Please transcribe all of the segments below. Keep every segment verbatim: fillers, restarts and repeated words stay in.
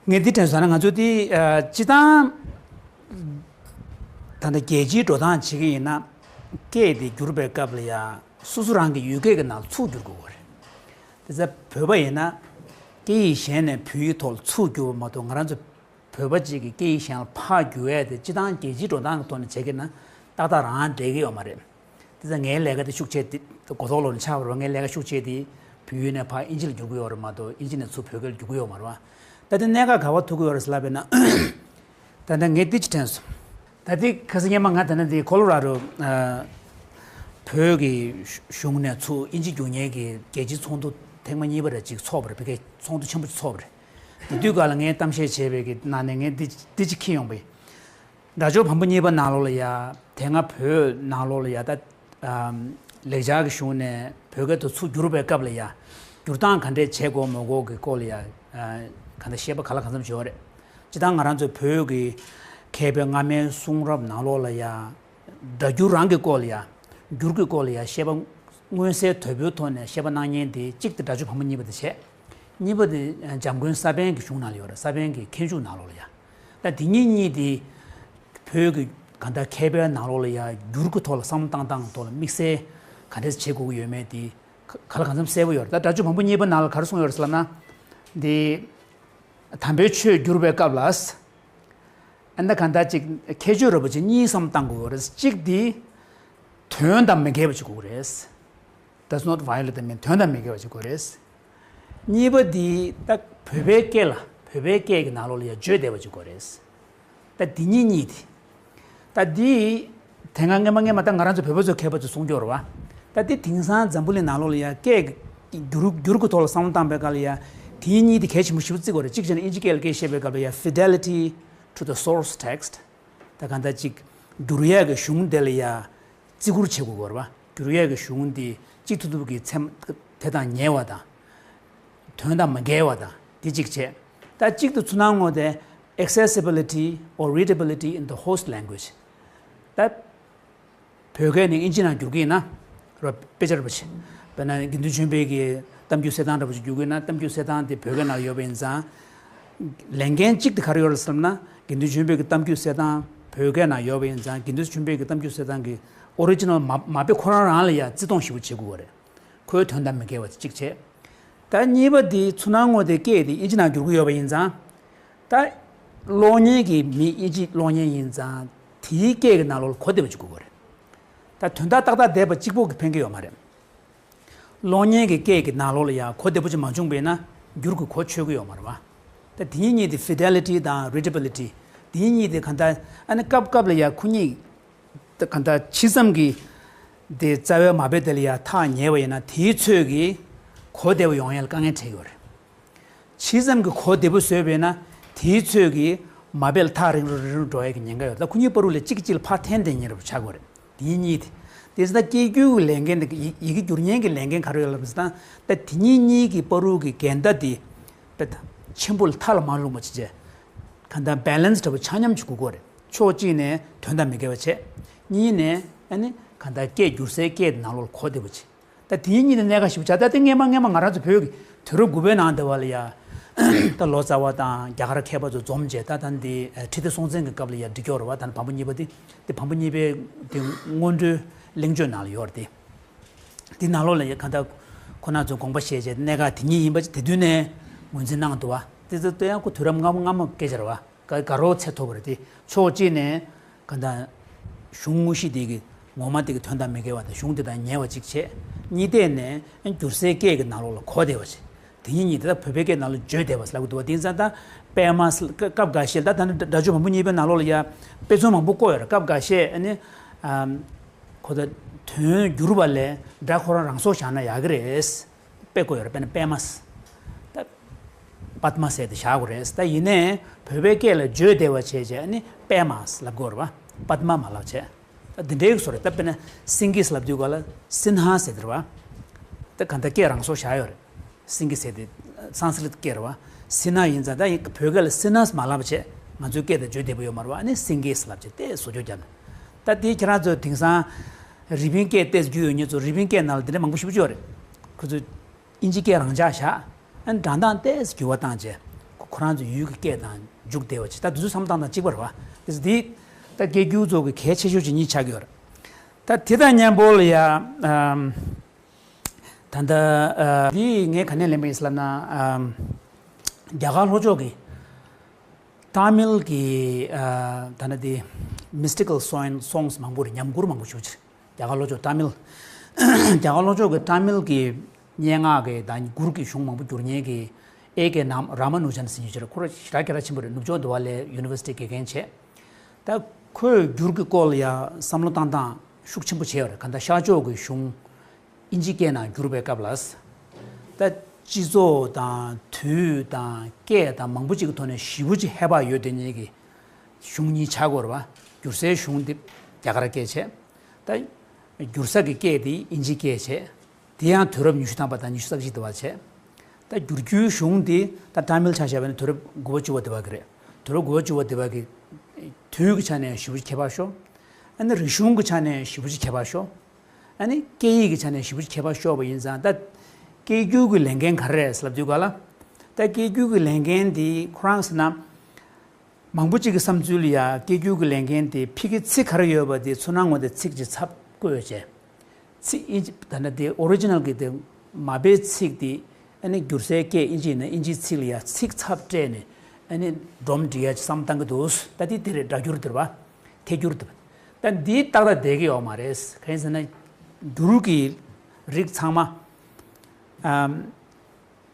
ངས་འདི་དྲན་སོང་ན། ང་ཚོ་འདི་ཨ་སྤྱི་བཏང་ད་ལྟ་རྒྱལ་སྤྱིའི་འགྲོ་སྟངས་བྱེད་ཀྱི་ཡིན་ན། སྐད་དེ་བསྒྱུར་བའི་སྐབས་ལ་ཡ་སོ་སོ་རང་གི་ཡུལ་སྐད་ཀྱི་ནང་ཚུར་བསྒྱུར་དགོས་པ་རེད། དེ་ཚེ་བོད་པ་ཡིན་ན་སྐད་ཡིག་གཞན་ནས་བོད་ཡིག་ཐོག་ལ་ཚུར་བསྒྱུར་བ་མ་གཏོགས། ང་རང་ཚོ་བོད་པ་གཅིག་གིས་སྐད་ཡིག་གཞན་ལ་ཕར་བསྒྱུར་ཡས་དེ་སྤྱི་བཏང་རྒྱལ་སྤྱིའི་འགྲོ་སྟངས་ཀྱི་ཐོག་ནས་བྱེད་ཀྱི་ན་ཏག་ཏག་རང་འགྲིག་གི་ཡོད་མ་རེད། དེ་ཚེ་ངའི་ལས་ཀ་དེ་ཤུགས་ཆེ་དེ་གོ་ཐོག་ལོག་ནས་ཆགས་པ་རེད། ངའི་ལས་ཀ་ཤུགས་ཆེ་དེ་བོད་ཡིག་ནས་ཕར་ཨིན་ཇི་ལ་བསྒྱུར་གྱི་ཡོད་རེད་མ་གཏོགས། ཨིན་ཇི་ནས་ཚུར་བོད་སྐད་ལ་བསྒྱུར་གྱི་ཡོད་མ་རེད་བ། ད་དེ་གནད་འགག་ག་པར་ཐུག་གི་ཡོད་རེད་ཟེར་ལབ་པ་ཡིན་ན། ད་ལྟ་ངས་འདི་ཅིག་དྲན་སོང་། ད་ལྟའི་ཁ་སང་སྔོན་མ་ང་ད་ལྟ་འདི་ཁོ་ལོ་ར་རོ་ཨ་བོད་ཀྱི་གཞུང་ནས་ཚུར་ཨིན་ཇི་བསྒྱུར་མཁན་གྱི་རྒྱལ་སྤྱིའི་ཚོགས་འདུ་ཐེངས་མ་གཉིས་པ་རེ་ཅིག་ཚོགས་པ་རེད། ཕ་གིའི་ཚོགས་འདུ་ཆེན་པོ་ཅིག་ཚོགས་པ་རེད། དེ་དུས་སྐབས་ལ་ངས་གཏམ་བཤད་བྱས་པའི་གི་ནང་ནས་ངས་འདི་འདི་ཅིག་འཁྱེར་ཡོང་པ་ཡིན། དགྲ་ཕྱོགས་བམ་པོ་གཉིས་པ་ནང་ལོགས་ལ་ཡ། དེ་སྔ་བོད་ནང་ལོགས་ལ་ཡ་ད་ཨམ་ལེགས་སྦྱར་གྱི་གཞུང་ནས་བོད་སྐད་དུ་ཚུར་བསྒྱུར་བའི་སྐབས་ལ་ཡ། བསྒྱུར་སྟངས་ག་འདྲས་བྱེད་དགོས་མ་དགོས་ཀྱི་སྐོར་ལ་ཡ། ཨ་ག་འདྲ་བཤད་པ་ག་ལ་གང་འཚམ་བྱས་པ་རེད། སྤྱིར་བཏང་ང་རང་ཚོའི་བོད་ཀྱི་མཁས་པའི་སྔ་མའི་གསུང་རབ་ནང་ལོགས་ལ་ཡ། སྒྲ་བསྒྱུར་རང་གི་སྐོར་ལ་ཡ། བསྒྱུར་གྱི་སྐོར་ལ་ཡ་བཤད་པ་མངོན་གསལ་དོད་པོའི་ཐོག་ནས་བཤད་པ་གནང་མཁན་དེ་གཅིག་དེ་དགྲ་ཕྱོགས་བམ་པོ་གཉིས་པ་དེ་བྱས། གཉིས་པ་དེ་འཇམ་མགོན་ས་པཎ་གྱི་གཞུང་ནང་ལ་ཡོད་རེད། ས་པཎ་གྱི་མཁས་འཇུག་ནང་ལོགས་ལ་ཡ། ད་དེ་གཉིས་གཉིས་དེ་བོད་ཀྱི་གང་ལྟར་མཁས་པའི་ནང་ལོགས་ལ་ཡ་བསྒྱུར་གྱི་ཐོག་ལ་བསམ་བློ་བཏང་སྟངས་ཐོག་ལ་དམིགས་བསལ་ག་འདྲས་བྱེད་དགོས་ཀྱི་ཡོད་མེད་དེ་ག་ག་ལ་གང་འཚམ་གསལ་པོ་ཡོད་རེད། ད་དགྲ་ཕྱོགས་བམ་པོ་གཉིས་པ་ནང་ལ་ག་རེ་གསུངས་ཡོད་རེད་ཟེར་ལབ་ན། འདི་དམ་པའི་ཆོས་བསྒྱུར་བའི་སྐབས་ལ། ཨ་ནི་གང་ལྟར་ཅིག་ཁྱད་ཆོས་རིལ་པོ་ཆེ་གཉིས་བསམ་བཏང་དགོས་རེད། གཅིག་འདི་དོན་དང་མི་འགལ་བ་ཅིག་དགོས་རེད། Does not violate the meaning. དོན་དང་མི་འགལ་བ་ཅིག་དགོས་རེད། གཉིས་པ་འདི་ད་བོད་པའི་སྐད་ལ། བོད་པའི་སྐད་ཀྱི་ནང་ལོགས་ལ་ཡང་བརྗོད་བདེ་བ་ཅིག་དགོས་རེད། ད་འདི་གཉིས་གཉིས་དེ། ད་འདི་དེ་སྔ་སྔོན་མ་སྔོན་མ་ད་ང་རང་ཚོ་བོད་པ་ཚོ་མཁས་པ་ཚོས་གསུང་རྒྱུ་རེད་བ། ད་འདི་དེང་སང་འཛམ་བུ་གླིང་ནང་ལོགས་ལ་ཡང་སྐད་བསྒྱུར་བསྒྱུར་གྱི་ཐོག་ལ་བསམ་བློ་བཏང་པའི་སྐབས་ལ་ཡང་དེ་གཉིས་དེ་གལ་ཆེན་པོ་ཞེ་པོ་བརྩི་དགོས་རེད། གཅིག་བྱས་ན་ཨིན་ཇི་སྐད་ལ་སྐད་བཤད་པའི་སྐབས་ལ་ཡང་fidelity to the source text། ད་གང་ལྟར་ཅིག་བསྒྱུར་ཡས་ཀྱི་གཞུང་དེ་ལ་ཡ་བརྩི་བཀུར་བྱེད་དགོས་ཀྱི་རེད་བ། བསྒྱུར་ཡས་ཀྱི་གཞུང་དེ་གཅིག་ཐུབ་ཐུབ་ཀྱི་ཚད་དེ་དང་ཉེ་བ་དང་། དོན་དང་མི་འགལ་བ་དང་དེ་གཅིག་བྱས། ད་གཅིག་ཏུ་ཚུར་སྣང་ངོ་དེ་accessibility or readability in the host language། ད་བོད་སྐད་ནས་ཨིན་ཇི་ནང་བསྒྱུར་གྱི་ཡིན་ན། རོ་དཔེ་ཆ་ར་བ་ཆེ། དཔེར་ན་དགེ་འདུན་ཆོས་འཕེལ་གྱི་གཏམ་རྒྱུད་གསེར་ཐང་འདྲ་པོ་ཞིག་བསྒྱུར་དགོས་ན། གཏམ་རྒྱུད་གསེར་ཐང་དེ་བོད་སྐད་ནང་ཡོད་པ་ཡིན་ཙང་། ལས་འགན་གཅིག་དེ་ག་རེ་ཡོད་རེད་ཟེར་ན། དགེ་འདུན་ཆོས་འཕེལ་གྱི་གཏམ་རྒྱུད་གསེར་ཐང་བོད་སྐད་ནང་ཡོད་པ་ཡིན་ཙང་། དགེ་འདུན་ཆོས་འཕེལ་གྱི་གཏམ་རྒྱུད་གསེར་ཐང་གི་ཨོ་རི་ཇི་ནལ་མ་མ་དཔེ་ཁོ་རང་རང་ལ་ཡ་བརྩི་མཐོང་ཞེ་པོ་བྱེད་དགོས་པ་རེད། ཁོའི་དོན་དང་མི་འགལ་བ་དེ་གཅིག་བྱས། ད་གཉིས་པ་དེ་ཚུར་སྣང་ངོ་དེ་སྐད་དེ་ཨིན་ཇི་ནང་བསྒྱུར་གྱི་ཡོད་པ་ཡིན་ཙང་། ད་གློག་བརྙན་གྱི་མི་ཨིན་ཇི་གློག་བརྙན་ཡིན་ཙང་དེའི་སྐད་ཀྱི་ནང་ལོགས་ལ་གོ་བདེ་བ་ཅིག་དགོས་ཀྱི་རེད། ད་དོན་དག་ཏག་ཏག་བསྡད་པ་གཅིག་པོ་གིས་ཕན་གྱི་ཡོད་མ་རེད། གློག་བརྙན་གྱི་སྐད་ཀྱི་ནང་ལོགས་ལ་ཡང་གོ་བདེ་པོ་ཅིག་མ་བྱུང་བས་ན་འགྱུར་གྱི་གོ་ཆོད་ཀྱི་ཡོད་མ་རེད་བ། ད་དེ་གཉིས་དེ་fidelity དང་readability། དེ་གཉིས་དེ་གང་ལྟར་ཨ་ནི་སྐབས་སྐབས་ལ་ཡང་ཁོ་གཉིས་ད་གང་ལྟར་ཇི་ཙམ་གྱི་དེ་རྩ་བའི་མ་དཔེ་དེ་ལ་ཡང་ཐག་ཉེ་བ་ཡིན་ན་དེའི་ཚོད་ཀྱིས་གོ་བདེ་བོ་ཡོང་ཡ་ལ་དཀའ་ངལ་འཕྲད་ཀྱི་ཡོད་རེད། ཇི་ཙམ་གྱི་གོ་བདེ་པོ་བཟོས་པས་ན་དེའི་ཚོད་ཀྱིས་མ་དཔེ་ལ་ཐག་རིང་རུ་རིང་རུ་འགྲོ་ཡ་གི་ཉེན་ཁ་ཡོད་རེད། ད་ཁོ་གཉིས་བར་དུ་ལ་གཅིག་གིས་གཅིག་ལ་ཕར་འཐེན་འཐེན་ཉེ་རུ་ཆགས་ཀྱི་ཡོད་རེད། དེ་གཉིས་དེ། དེ་ཚོ་ད་སྐད་སྒྱུར་གྱི་ལས་འགན་དེ་ཡི་ཡི་གེ་སྒྱུར་མཁན་གྱི་ལས་འགན་ག་རེ་ཡོད་ལབ་ཟེར་ན། ད་དེ་གཉིས་གཉིས་ཀྱི་བར་དུ་གི་འགལ་ཟླ་དེ་དཔེ་ཆེན་པོ་ལ་མཐའ་ལ་མ་ལྷུང་བ་བྱས་བྱས། གང་ལྟར་balance འདྲ་པོ་ཆ་མཉམ་ཅིག་དགོས་ཀྱི་ཡོད་རེད། ཕྱོགས་གཅིག་ནས་དོན་དང་མི་འགལ་བ་བྱས། གཉིས་ནས་ཨ་ནི་གང་ལྟར་སྐད་སྒྱུར་སའི་སྐད་ནང་ལོགས་ལ་གོ་བདེ་པོ་བྱས། ད་དེ་གཉིས་གཉིས་ནས་གནད་འགག་ཞེ་པོ་ཆགས། ད་དེ་སྔོན་མ་སྔོན་མ་ང་རང་ཚོ་བོད་ཀྱི་དུས་རབས་དགུ་པའི་ནང་དེ་བ་ལ་ཡ། ད་ལོ་ཙཱ་བ་དང་རྒྱ་གར་མཁས་པ་ཚོ་འཛོམས་བྱས། ད་ད་འདི་ཁྲི་ལྡེ་སྲོང་བཙན་གྱི་སྐབས་ལ་ཡ་འབྲི་ཀྱོག་རེད་བ། ད་ནི་བམ་པོ་གཉིས་པ་དེ། དེ་བམ་པོ་གཉིས་པའི་དེ་སྔོན་འགྲོའི་གླེང་བརྗོད་ནང་ལ་ཡོད་རེད་དེ། དེ་ནང་ལོགས་ལ་ཡ་གང་ལྟར་ཁོ་རང་ཚོས་དགོངས་པ་བཞེས་བྱས་གནད་འགག་དེ་གཉིས་ཡིན་པ་དེ་དུས་ནས་ངོས་འཛིན་གནང་འདུག་བ། དེ་ཚོ་ལྟ་ཡང་ཁོ་དུས་རབས་སྔ་མོ་སྔ་མོ་སྐད་ཆ་རེད་བ། ག་ག་རོ་ཚད་མཐོ་བ་རེད་དེ། ཕྱོགས་གཅིག་ནས་གང་ལྟར་གཞུང་དངོས་གཞི་དེ་གི་ངོ་མ་དེ་གི་དོན་དང་མི་འགལ་བ་དང་གཞུང་དེ་དང་ཉེ་བ་ཅིག་བྱས། གཉིས་ཐད་ནས་སྒྱུར་སའི་སྐད་ཀྱི་ནང་ལོགས་ལ་གོ་བདེ་བ་བྱས། དེ་གཉིས་གཉིས་དེ་ད་བོད་པའི་སྐད་ནང་ལ་བརྗོད་བདེ་བ་ལབ་ཀྱི་འདུག་བ། དེ་ཡིན་ཙང་ད་དཔེ་མ་སྐབས་འགའ་ཤས་ད་ད་ནི་སྒྲ་སྒྱུར་བམ་པོ་གཉིས་པའི་ནང་ལོགས་ལ་ཡ་དཔེ་མཚོན་མང་པོ་བཀོད་ཡོད་རེད། སྐབས་འགའ་ཤས་ཨ་ནི་ཨམ་ཁོ་ད་དོན་བསྒྱུར་བ་ལས་སྒྲ་ཁོ་རང་རང་སོར་བཞག་ན་ཡག་གི་རེད། དཔེ་བཀོད་ཡོད་རེད། དཔེར་ན་པདྨ། ད་པདྨ་ཟེར་ཏེ་བཞག་དགོས་རེད། ད་ཡིན་ནའི་བོད་པའི་སྐད་ལ་བརྗོད་བདེ་བ་བྱས་བྱས་ཨ་ནི་པདྨ་ལབ་དགོས་རེད་བ། པདྨ་མ་ལབ་བྱས། ད་འདི་འདྲའི་བཟོ་རེད། ད་དཔེར་ན་སིང་གེ་ལབ་དུས་ག་ལ་སིན་ཧ་ཟེར་དེ་རེད་བ། ད་གང་ལྟར་སྐད་རང་སོར་བཞག་ཡོད་རེད། སིང་གེ་ཟེར་དེ་སཾ་སྐྲྀཏ་སྐད་རེད་བ། སིན་ཧ་ཡིན་ཙང་ད་ཡིན་བོད་སྐད་ལ་སིན་ཧ་མ་ལབ་བྱས། ང་ཚོའི་སྐད་དང་བརྗོད་བདེ་པོ་ཡོད་མ་རེད་བ། ཨ་ནི་སིང་གེ་ལབ་བྱས་དེ་བཟོ་བཅོས་བརྒྱབ་ནས། ད་དེ་ཁྱེད་རང་ཚོ་དེང་སང་རི་པིན་སྐད་ཏོག་ཙམ་བསྒྱུར་ཡོད་མཁན་ཚོ་རི་པིན་སྐད་ནང་ལ་དེ་འདྲ་མང་པོ་ཞེ་པོ་ཅིག་ཡོད་རེད། ཁོ་ཚོས་ཨིན་ཇི་སྐད་རང་འཇགས་བཞག་ཨ་ནི་སྒྲ་གདངས་ཏོག་ཙམ་འགྱུར་བ་བཏང་བྱས། ཁོ་རང་ཚོའི་ཡུལ་གྱི་སྐད་དང་འཇུག་བདེ་བ་ཅིག་ད་དེ་ཚོ་བསམ་བློ་བཏང་སྟངས་གཅིག་པ་རེད་བ། དེ་འདི་ད་སྐད་སྒྱུར་ཚོ་གི་གལ་ཆེ་ཤོས་ཅིག་གཉིས་ཆགས་ཀྱི་ཡོད་རེད། ད་དེ་དང་མཉམ་པོ་ལ་ཡ་ཨམ། ད་ལྟ་ཨ། འདི་ངས་ག་ནས་ལེན་པ་ཡིན་ཟེར་ལབ་ན་ཨམ། རྒྱ་གར་ལྷོ་ཕྱོགས་ཀྱི་ཏཱ་མིལ་གྱི་ཨ། ད་ལྟ་དེ་Mystical Song- Songs མང་པོ་རེད། ཉམས་མགུར་མང་པོ་ཞེ་པོ་ཅིག་རྒྱ་གར་ལྷོ་ཕྱོགས་ཏཱ་མིལ། རྒྱ་གར་ལྷོ་ཕྱོགས་ཀྱི་ཏཱ་མིལ་གྱི་སྙན་ངག་གི་དང་མགུར་གྱི་གཞུང་མང་པོ་བསྒྱུར་མཁན་གྱི་ཨེ་ཀེ་ནམ་ར་མ་ནུ་ཇན་ཟེར་མཁན་ཅིག་རེད། ཁོ་རང་ཞེ་དྲག་སྐད་གྲགས་ཆེན་པོ་རེད། ནུབ་ཕྱོགས་འདི་པ་ལའི་ཡུ་ནི་ཝར་སི་ཊི་དགེ་རྒན་བྱས། ད་ཁོས་འགྱུར་གྱི་སྐོར་ལ་ཡ་བསམ་བློ་བཏང་སྟངས་ཤུགས་ཆེན་པོ་བྱས་ཡོད་རེད། གང་ལྟར་ཤར་ཕྱོགས་ཀྱི་གཞུང་ཨིན་ཇི་སྐད་ནང་བསྒྱུར་བའི་སྐབས་ལ། ད་སྤྱི་ཚོགས་དང་དུས་དང་སྐད་དང་མང་པོ་ཅིག་གི་ཐོག་ནས་ཞེ་པོ་ཅིག་ཧེ་བག་ཡོད་དེ་ཉིད་ཀྱི་གཞུང་གཉིས་ཆགས་ཀྱི་ཡོད་རེད་བ། བསྒྱུར་སའི་གཞུང་འདི་རྒྱ་གར་སྐད་བྱས། ད་བསྒྱུར་ས་གི་སྐད་འདི་ཨིན་ཇི་སྐད་བྱས། དེ་ཡང་དུས་རབས་ཉི་ཤུ་ཐམ་པ་དང་ཉི་ཤུ་རྩ་གཅིག་དུ་བ་བྱས། ད་བསྒྱུར་རྒྱུའི་གཞུང་འདི་ད་ཏཱ་མིལ་ཆ་བཞག་པ་ཡིན་ན་དུས་རབས་དགུ་པ་བཅུ་པ་དུ་བ་གི་རེད། དུས་རབས་དགུ་པ་བཅུ་པ་དུ་བ་གི་དུས་ཀྱི་ཆ་ནས་ཞེ་པོ་ཅིག་ཁྱད་པར་ཤོར། ཨ་ནི་རིག་གཞུང་གི་ཆ་ནས་ཞེ་པོ་ཅིག་ཁྱད་པར་ཤོར། ཨ་ནི་སྐད་ཡིག་གི་ཆ་ནས་ཞེ་པོ་ཅིག་ཁྱད་པར་ཤོར་བ་ཡིན་ཙང་། ད་སྐད་སྒྱུར་གྱི་ལས་འགན་ག་རེ་རེད་ཟེར་ལབ་དུས་ག་ལ། ད་སྐད་སྒྱུར་གྱི་ལས་འགན་དེ་ཁོ་རང་ཟེར་ན། མང་པོ་གཅིག་གི་བསམ་ཚུལ་ལ་ཡ་སྐད་སྒྱུར་གྱི་ལས་འགན་དེ་ཕ་གི་ཚིག་ག་རེ་ཡོད་པ་དེ་ཚུར་སྣང་ངོ་དེ་ཚིག་ཅིག་ཚབ་བཀོད་བྱས། ཚིག་ཨིན་ཇི་ད་ནི་དེ་ཨོ་རི་ཇི་ནལ་གྱི་དེ་མ་དཔེའི་ཚིག་དེ་ཨ་ནི་བསྒྱུར་སའི་སྐད་ཨིན་ཇི་ཡིན་ན་ཨིན་ཇིའི་ཚིག་ལ་ཡ་ཚིག་ཚབ་སྤྲད་ནས་ཨ་ནི་སྒྲོམ་སྒྲིག་ཡ་ཅིག་བསམ་བཏང་གི་འདུག་ད་དེ་དེ་རེད། སྒྲ་སྒྱུར་དེ་རེད་བ། ཐད་སྒྱུར་དེ་རེད། ད་འདི་ཏག་ཏག་བསྡད་ཀྱི་ཡོད་མ་རེད། གང་ཡིན་ཟེར་ན་སྒྱུར་གྱི་རིགས་ཚང་མ་ཨམ།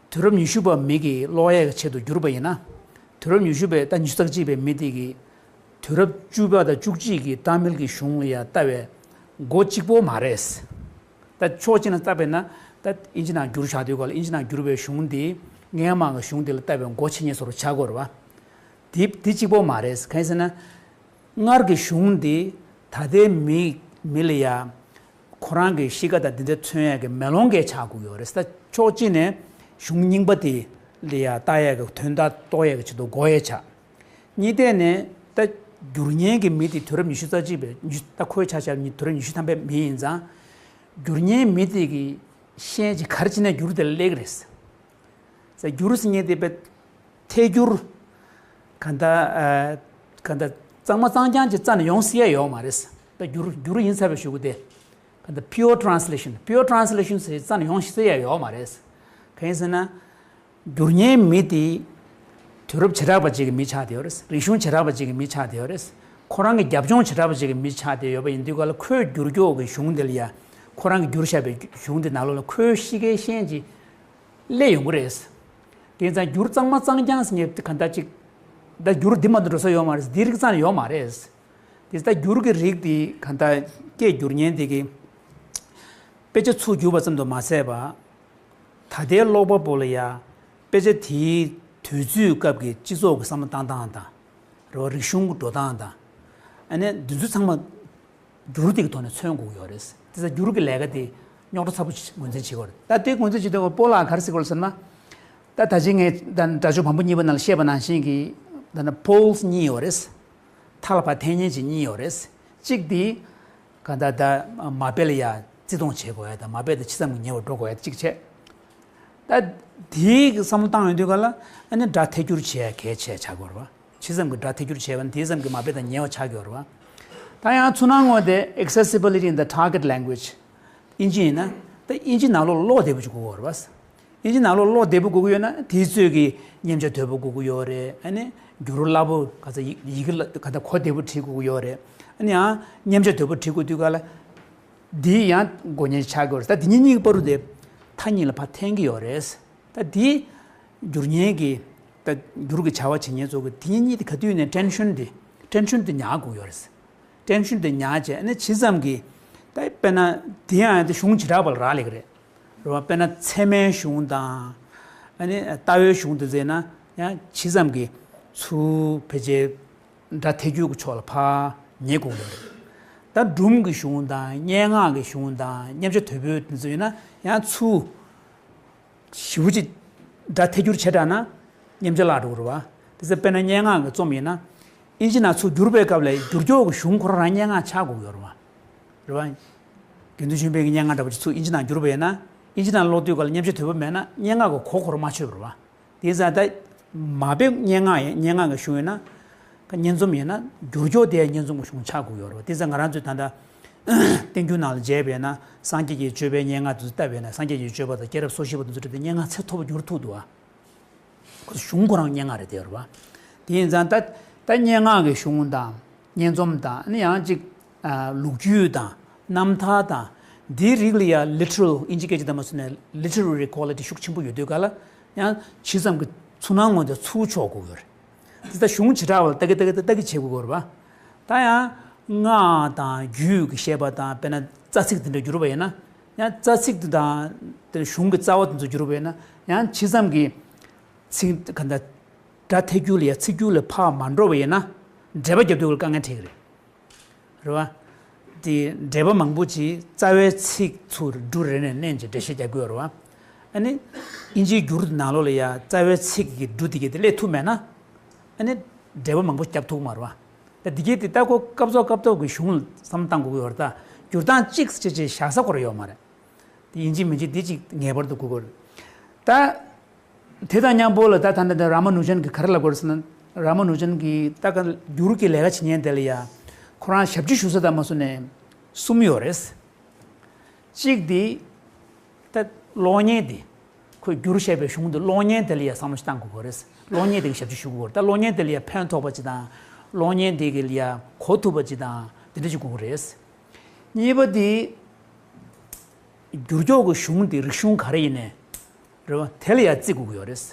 དུས་རབས་ཉི་ཤུ་པ་མི་གིས་ཀློག་ཡས་ཀྱི་ཆེད་དུ་བསྒྱུར་པ་ཡིན་ན། དུས་རབས་ཉི་ཤུ་པའི་ད་ཉི་ཤུ་རྩ་གཅིག་པའི་མི་དེ་གིས་དུས་རབས་བཅུ་པ་དང་བཅུ་གཅིག་གི་ཏཱ་མིལ་གྱི་གཞུང་ལ་ཡང་ལྟ་བའི་མགོ་གཅིག་པོ་མ་རེད། ད་ཕྱོགས་གཅིག་ནས་བལྟས་པས་ན་ད་ཨིན་ཇི་ནང་བསྒྱུར་བཞག་དུས་སྐབས་ལ་ཨིན་ཇི་ནང་བསྒྱུར་བའི་གཞུང་དེ་སྔོན་མ་གི་གཞུང་དེ་ལ་ལྟ་བའི་མགོ་ཆེ་ཉེ་བཟོ་འདྲ་ཆགས་ཀྱི་ཡོད་རེད་བ། དེ་དེ་གཅིག་པོ་མ་རེད། གང་ཡིན་ཟེར་ན། སྔར་གྱི་གཞུང་འདི་ད་ལྟའི་མི་མི་ལ་ཡ་ཁོ་རང་གི་གཤིས་ཀ་དང་འདི་འདྲ་མཚོན་ཡ་གི་མེ་ལོང་གས་ཆགས་དགོས་ཡོད་རེད། ད་ཕྱོགས་གཅིག་ནས་གཞུང་རྙིང་པ་དེ་ལ་ཡ་ལྟ་ཡ་གི་དོན་དག་རྟོགས་ཡ་གི་ཆེད་དུ་དགོས་ཡ་ཆགས། གཉིས་ཐད་ནས་ད་བསྒྱུར་མཁན་གྱི་མི་དེ་དུས་རབས་ཉི་ཤུ་རྩ་གཅིག་པའི་ཉི་ཤུ་ད་ཁོའི་ཆ་བཞག་ནི་དུས་རབས་ཉི་ཤུ་ཐམ་པའི་མི་ཡིན་ཙང་། བསྒྱུར་མཁན་མི་དེ་གི་ཤན་གྱི་གར་ཅི་ནས་བསྒྱུར་དེ་ལ་སླེབས་ཀྱི་རེད། ས་བསྒྱུར་ཟེར་མཁན་དེ་དཔེ་ཐད་སྒྱུར། ག་འདྲ་ཨ། ག་འདྲ་གཙང་མ་གཙང་རྐྱང་གི་རྩ་ནས་ཡོང་སྲིད་ཡ་ཡོད་མ་རེད། ད་བསྒྱུར་བསྒྱུར་ཡིན་ཚར་བའི་གཞུག་གུ་དེ་ག་འདྲ་pure translation, pure translation ཟེར་རྩ་ནས་ཡོང་སྲིད་ཡ་ཡོད་མ་རེད། གང་ཡིན་ཟེར་ན། བསྒྱུར་མཁན་མི་དེ་དུས་རབས་བྱེ་བྲག་པ་ཅིག་གི་མི་ཆགས་བསྡད་ཡོད་རེད། རིག་གཞུང་བྱེ་བྲག་པ་ཅིག་གི་མི་ཆགས་བསྡད་ཡོད་རེད། ཁོ་རང་གི་རྒྱབ་ལྗོངས་བྱེ་བྲག་པ་ཅིག་གི་མི་ཆགས་བསྡད་ཡོད་པ་ཡིན་དུས་ག་ལ་ཁོས་བསྒྱུར་ཀྱོག་གི་གཞུང་དེ་ལ་ཡ། ཁོ་རང་གིས་བསྒྱུར་བཞག་པའི་གཞུང་དེ་ནང་ལོགས་ལ་ཁོའི་གཤིས་ཀའི་ཤན་གྱི་སླེབས་ཡོང་གི་རེད། དེ་ཙང་བསྒྱུར་གཙང་མ་གཙང་རྐྱང་ཟེར་མཁན་དེ་ག་འདྲ་ཅིག་ད་བསྒྱུར་འདི་མ་གཏོགས་འགྲོ་ས་ཡོད་མ་རེད། འདི་རིགས་རྩ་ནས་ཡོད་མ་རེད། དེ་ད་བསྒྱུར་གྱི་རིགས་དེ་ག་འདྲ་སྐད་བསྒྱུར་མཁན་དེ་གིས་དཔེ་ཆ་ཚུར་བསྒྱུར་བ་ཙམ་དུ་མ་ཟད་པ། ད་ལྟའི་ཀློག་པ་པོ་ལ་ཡ་དཔེ་ཆ་དེའི་དུས་ཚོད་སྐབས་ཀྱི་སྤྱི་ཚོགས་ཀྱི་བསམ་བློ་བཏང་སྟངས་དང་། རེད་བ། རིག་གཞུང་གི་འགྲོ་སྟངས་དང་། ཨ་ནི་འདི་ཚོ་ཚང་མ་བསྒྱུར་དེ་གི་ཐོག་ནས་མཚོན་དགོས་ཀྱི་ཡོད་རེད། དེ་ཚོ་བསྒྱུར་གྱི་ལས་ཀ་དེ་རྙོག་དྲ་ཚ་པོ་ཞིག་ངོས་འཛིན་བྱེད་ཀྱི་ཡོད་རེད། ད་དེ་ངོས་འཛིན་བྱེད་དུས་སྐབས་སྤོ་ལགས་ག་རེ་ཟེར་གྱི་ཡོད་རེད་ཟེར་ན། ད་ད་ཅི་ངས་ད་སྒྲ་སྦྱོར་བམ་པོ་གཉིས་པ་ནང་ལ་བཤད་པ་ནང་བཞིན་གྱི་ད་ནི་poles གཉིས་ཡོད་རེད། མཐའ་ལ་ཕར་འཐེན་མཁན་གྱི་གཉིས་ཡོད་རེད། གཅིག་དེ་ག་འདྲ་ད་མ་དཔེ་ལ་ཡ་བརྩི་མཐོང་བྱེད་དགོས་ཡ་དང་མ་དཔེ་དེ་ཇི་ཙམ་གྱི་ཉེ་བར་འགྲོ་དགོས་ཡ་གཅིག་བྱས། ད་དེའི་བསམ་བློ་བཏང་ཡོང་དུས་ག་ལ་ཨ་ནི་སྒྲ་ཐད་སྒྱུར་བྱེད་ཡ་གལ་ཆེ་ཆགས་ཀྱི་ཡོད་རེད་བ། ཇི་ཙམ་གྱི་སྒྲ་ཐད་སྒྱུར་བྱས་པ་ན་དེ་ཙམ་གྱི་མ་དཔེ་དང་ཉེ་བ་ཆགས་ཀྱི་ཡོད་རེད་བ། ད་ཡང་ཚུར་སྣང་ངོ་དེ་accessibility in the target language ཨིན་ཇི་ཡིན་ན་ད་ཨིན་ཇི་ནང་ལོགས་ཀློག་བདེ་པོ་ཅིག་དགོས་ཀྱི་ཡོད་རེད་བ། ཨིན་ཇི་ནང་ལོགས་ཀློག་བདེ་པོ་དགོས་ཀྱི་ཡོད་ན་དེའི་ཚོད་ཀྱི་མཉེན་ཆ་དོད་པོ་དགོས་ཀྱི་ཡོད་རེད། ཨ་ནི་འགྱུར་རླབས་པོ་ག་ཚ་ཡི་ཡི་གེ་ལ་ག་ད་གོ་བདེ་པོ་བྲིས་དགོས་ཀྱི་ཡོད་རེད། ཨ་ནི་ཡང་མཉེན་ཆ་དོད་པོ་བྲིས་དགོས་དུས་ག་ལ་འདི་ཡང་དགོས་མཁོ་ཆགས་ཀྱི་ཡོད་རེད། ད་འདི་གཉིས་གཉིས་ཀྱི་བར་དུ་དེ་མཐའ་གཉིས་ལ་ཕར་འཐེན་གྱི་ཡོད་རེད། ད་འདི་བསྒྱུར་མཁན་གྱི་ད་བསྒྱུར་གྱི་བྱ་བ་བྱེད་མཁན་ཚོ་གི་དེ་གཉིས་དེ་ག་དུས་ནས་tension དེ་tension དེ་ཉར་དགོས་ཀྱི་ཡོད་རེད། ཊེན་ཤན་དེ་ཉར་བྱས་ཨ་ནི་ཇི་ཙམ་གྱིས་ད་དཔེར་ན་དེ་ཡང་དེ་གཞུང་བྱེ་བྲག་པ་ལ་རག་ལས་ཀྱི་རེད། རེད་བ། དཔེར་ན་ཚད་མའི་གཞུང་དང་ཨ་ནི་ལྟ་བའི་གཞུང་དེ་ཟེར་ན་ཡང་ཇི་ཙམ་གྱིས་ཚུར་ཕལ་ཆེར་སྒྲ་ཐད་སྒྱུར་གྱི་ཕྱོགས་ལ་ཕར་ཉེ་དགོས་ཀྱི་རེད། ད་སྒྲུང་གི་གཞུང་དང་སྙན་ངག་གི་གཞུང་དང་མཉམ་བྱ་དོད་པོའི་དེ་ཚོ་ཡིན་ན་ཡང་ཚུར། ཞེ་པོ་ཅིག་སྒྲ་ཐད་སྒྱུར་བྱས་དྲགས་ན་མཉམ་བྱ་བརླག་འགྲོ་གི་རེད་བ། དེ་ཚེ་དཔེར་ན་སྙན་ངག་གི་རྩོམ་ཡིན་ན། ཨིན་ཇི་ནང་ཚུར་བསྒྱུར་བའི་སྐབས་ལ་བསྒྱུར་ཀྱོག་གི་གཞུང་ཁོ་རང་རང་སྙན་ངག་ཆགས་དགོས་ཀྱི་ཡོད་རེད་བ། རེད་བ། དགེ་འདུན་ཆོས་འཕེལ་གྱི་སྙན་ངག་འདྲ་པོ་ཅིག་ཚུར་ཨིན་ཇི་ནང་བསྒྱུར་བ་ཡིན་ན། ཨིན་ཇི་ནང་ཀློག་དུས་སྐབས་ལ་མཉམ་བྱ་དོད་པོ་མེད་ན་སྙན་ངག་གི་གོ་ཁོ་རང་མ་ཆོད་པ་རེད་བ། དེ་ཙང་ད་ མ་དཔེ་སྙན་ངག་ཡིན། སྙན་ངག་གི་གཞུང་ཡིན་ན། སྙན་རྩོམ་ཡིན་ན་འགྱུར་ཀྱོག་དེ་སྙན་རྩོམ་གྱི་གཞུང་ཆགས་དགོས་ཡོད་རེད། དེ་ཚེ་ང་རང་ཚོས་ད་ལྟ་བསྟན་འགྱུར་ནང་ལ་མཇལ་བས་ན་སངས་རྒྱས་ཀྱི་སྤྱོད་པའི་སྙན་ངག་དེ་ཚོ་ལྟ་བས་ན་སངས་རྒྱས་ཀྱི་སྤྱོད་པ་དང་སྐྱེས་རབས་སོ་བཞི་པ་དེ་ཚོ་བྲིས་ཏེ་སྙན་ངག་ཚད་མཐོ་པོ་འགྱུར་ཐུབ་འདུག་ཨ། ཁོ་ཚོ་གཞུང་ཁོ་རང་སྙན་ངག་རེད་དེ་རེད་བ། དེ་ཡིན་ཙང་ད་ད་སྙན་ངག་གི་གཞུང་དང་སྙན་རྩོམ་དང་ནི་ཡང་ཅིག་ལོ་རྒྱུས་དང་རྣམ་ཐར་དང་འདིའི་རིགས་ལ་ཡང་literal ཨིན་ཇི་སྐད་ཆ་དང་མ་སོང་ནས་literary quality ཤུགས་ཆེན་པོ་ཡོད་དུས་ག་ལ་ཡང་ཇི་ཙམ་གྱི་ཚུར་སྣང་ངོ་དེ་ཚུར་ཕྱོགས་དགོས་ཀྱི་ཡོད་རེད། དེ་ད་གཞུང་བྱེ་བྲག་པ་ལ་ལྟ་གི་ལྟ་གི་ལྟ་གི་བྱེད་དགོས་ཀྱི་ཡོད་རེད་བ། ད་ཡང་སྔགས་དང་རྒྱུད་ཀྱི་བཤད་པ་དང་དཔེར་ན་རྩ་ཚིག་དེ་འདྲ་བསྒྱུར་བ་ཡིན་ན་ཡང་རྩ་ཚིག་དེ་དང་དེ་གཞུང་གི་རྩ་བ་དེ་ཚོ་བསྒྱུར་བ་ཡིན་ན་ཡང་ཇི་ཙམ་གྱི་ཚིག་ག་འདྲ་སྒྲ་ཐད་རྒྱུ་ལ་ཡང་ཚིག་རྒྱུ་ལ་ཕར་མ་འགྲོ་བ་ཡིན་ན་འགྲེལ་པ་རྒྱབ་དུས་ལ་དཀའ་ངལ་འཕྲད་ཀྱི་རེད། རེད་བ། དེ་འགྲེལ་པ་མང་པོ་ཅིག་རྩ་བའི་ཚིག་ཚུར་འབྲུ་རེ་ནས་བསྣན་ཅིག་འགྲེལ་བཤད་རྒྱག་དགོས་རེད་བ། ཨ་ནི་ཨིན་ཇིའི་འགྱུར་ནང་ལོགས་ལ་ཡང་རྩ་བའི་ཚིག་གི་འབྲུ་དེ་གས་དེ་སླེབས་ཐུབ་མེད་ན་ཨ་ནི་འགྲེལ་པ་མང་པོ་རྒྱབ་ཐུབ་མ་རེད་བ། ད་དེ་གས་དེ་ལྟ་གོ་སྐབས་ཐོག་སྐབས་ཐོག་གི་གཞུང་ལ་བསམ་བློ་བཏང་དགོས་ཀྱི་ཡོད་རེད། ད་འགྱུར་སྟངས་གཅིག་ཅེས་ཅེས་བཞག་ས་ཁོ་རང་ཡོད་མ་རེད། དེ་ཡིན་གཅིག་མིན་གཅིག་འདི་གཅིག་ངེས་པར་དུ་དགོས་ཀྱི་རེད། ད། དེ་དང་མཉམ་པོ་ལ་ད་ད་ལྟ་ར་མ་ནུ་ཅན་གྱིས་ག་རེ་ལབ་དགོས་རེད་ཟེར་ན། ར་མ་ནུ་ཅན་གྱིས་ད་ག་འགྱུར་གྱི་ལས་ཀ་བྱེད་མཁན་དེ་ལ་ཡ། ཁོ་རང་ཞབས་ཕྱི་ཞུ་ས་དང་མ་སོང་ནས་གསུམ་ཡོད་རེད། གཅིག་དེ། ད་གློག་བརྙན་དེ། ཁོས་འགྱུར་བཤད་པའི་གཞུང་དེ་གློག་བརྙན་དེ་ལ་ཡ་བསམ་བློ་ཞིག་བཏང་དགོས་ཀྱི་རེད། གློག་བརྙན་དེ་གི་ཞབས་ཕྱི་ཞུ་དགོས་རེད། ད་གློག་བརྙན་དེ་ལ་ཡ་ཕན་ཐོགས་པ་ཅིག་དང་། གློག་བརྙན་དེ་གི་ལ་ཡ་གོ་ཐུབ་པ་ཅིག་དང་དེ་འདྲ་ཞིག་དགོས་ཀྱི་རེད། གཉིས་པ་དེ། འགྱུར་ཀྱོག་གི་གཞུང་དེ་རིག་གཞུང་ག་རེ་ཡིན་ནའི། རེད་བ། དེ་ལ་ཡང་བརྩི་དགོས་ཀྱི་ཡོད་རེད།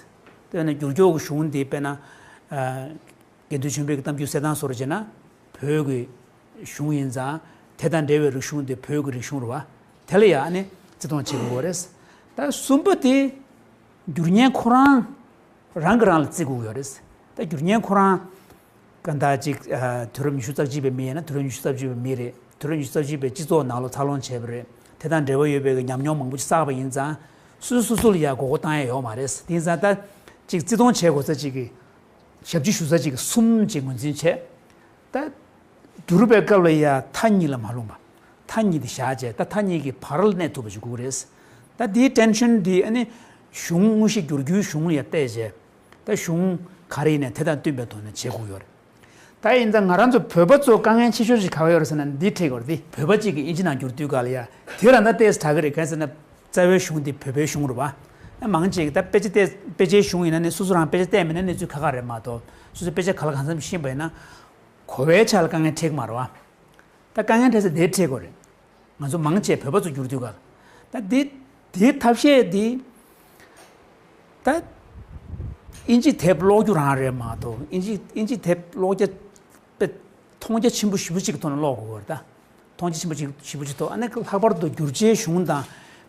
དེ་ནས་འགྱུར་ཀྱོག་གི་གཞུང་དེ་དཔེར་ན། ཨ། དགེ་འདུན་ཆོས་འཕེལ་གྱི་གཏམ་རྒྱུད་གསེར་ཐང་སོགས་རེ་བྱས་ན། བོད་ཀྱི་གཞུང་ཡིན་ཙང་དེ་དང་འབྲེལ་བའི་རིག་གཞུང་དེ་བོད་ཀྱི་རིག་གཞུང་རེད་བ། དེ་ལ་ཡང་ཨ་ནི་བརྩི་མཐོང་བྱེད་དགོས་ཀྱི་ཡོད་རེད། ད་གསུམ་པ་དེ། འགྱུར་མཁན་ཁོ་རང་། རང་གིས་རང་ལ་བརྩི་དགོས་ཀྱི་ཡོད་རེད། ད་འགྱུར་མཁན་ཁོ་རང་། གང་ལྟར་ཅིག་ཨ། དུས་རབས་ཉི་ཤུ་རྩ་གཅིག་པའི་མི་ཡིན་ན་དུས་རབས་ཉི་ཤུ་རྩ་གཅིག་པའི་མི་རེད། དུས་རབས་ཉི་ཤུ་རྩ་གཅིག་པའི་སྤྱི་ཚོགས་ནང་ལོགས་འཚར་ལོངས་བྱས་པ་རེད། དེ་དང་འབྲེལ་བ་ཡོད་པའི་ཉམས་མྱོང་མང་པོ་ཞིག་བསགས་པ་ཡིན་ཙང་། སོ་སོ་སོ་སོ་ལ་ཡང་མགོ་སྐོར་བཏང་ཡ་ཡོད་མ་རེད། དེ་ཡིན་ཙང་ད་ཅིག་བརྩི་མཐོང་བྱེད་དགོས་ས་ཅིག་གི་ཞབས་ཕྱི་ཞུ་ས་ཅིག་གི་གསུམ་ཅིག་ངོས་འཛིན་བྱས། ད། བསྒྱུར་བའི་སྐབས་ལ་ཡ་མཐའ་གཉིས་ལ་མ་ལྷུང་བ། མཐའ་གཉིས་དེ་བཞག་བྱས་ད་མཐའ་གཉིས་ཀྱི་བར་ལ་གནས་ཐུབ་པ་ཞིག་དགོས་ཀྱི་རེད། ད་དེའི་ཊེན་ཤན་དེ་ཨ་ནི་གཞུང་དངོས་གཞི་བསྒྱུར་རྒྱུའི་གཞུང་ལ་ཡ་བལྟས་བྱས་ད་གཞུང་ག་རེ་ཡིན་ནའི་དེ་དང་བསྟུན་པའི་ཐོག་ནས་བྱེད་དགོས་ཀྱི་ཡོད་རེད། ད་ཡིན་ཙང་ང་རང་ཚོ་བོད་པ་ཚོ་དཀའ་ངལ་ཆེ་ཤོས་ཤིག་ག་བ་ཡོད་རེད་ཟེར་ན་འདི་འཕྲད་ཀྱི་ཡོད་རེད། དེ་བོད་པ་གཅིག་གིས་ཨིན་ཇི་ནང་བསྒྱུར་དུས་ག་ལ་ཡ་དེ་རང་ད་ཏོག་ཙམ་དྲག་གི་རེད། གང་ཟེར་ན་རྩ་བའི་གཞུང་དེ་བོད་པའི་གཞུང་རེད་བ། མང་ཆེ་གིས་ད་དཔེ་ཆ་བལྟས་དཔེ་ཆའི་གཞུང་ཡིན་ན་ནི་སོ་སོ་རང་དཔེ་ཆ་བལྟས་མེད་ན་གནས་ཚུལ་ཁག་ཁག་རེད་མ་གཏོགས་སོ་སོས་དཔེ་ཆ་ག་ལ་གང་འཚམ་ཤེས་པ་ཡིན་ན། གོ་བའི་ཆ་ལ་དཀའ་ངལ་འཕྲད་ཀྱི་མ་རེད་བ། ད་དཀའ་ངལ་འཕྲད་ས་དེ་འཕྲད་དགོས་རེད། ང་ཚོ་མང་ཆེ་བོད་པ་ཚོ་བསྒྱུར་དུས་ག་ལ། ད་དེ་དེའི་ཐབས་ཤེས་དེ། ད་ཨིན་ཇི་དེབ་ཀློག་རྒྱུ་རང་རེད་མ་གཏོགས་ཨིན་ཇི་ཨིན་ཇི་དེབ་ཀློག་རྒྱ་དཔེ་མཐོང་རྒྱ་ཆེན་པོ་ཞེ་པོ་ཅིག་གི་ཐོག་ནས་ཀློག་དགོས་ཀྱི་རེད་ད། མཐོང་རྒྱ་ཆེན་པོ་ཅིག་ཞེ་པོ་ཅིག་ཐོག་ཨ་ནི་ལྷག་པར་དུ་བསྒྱུར་བྱའི་གཞུང་དང་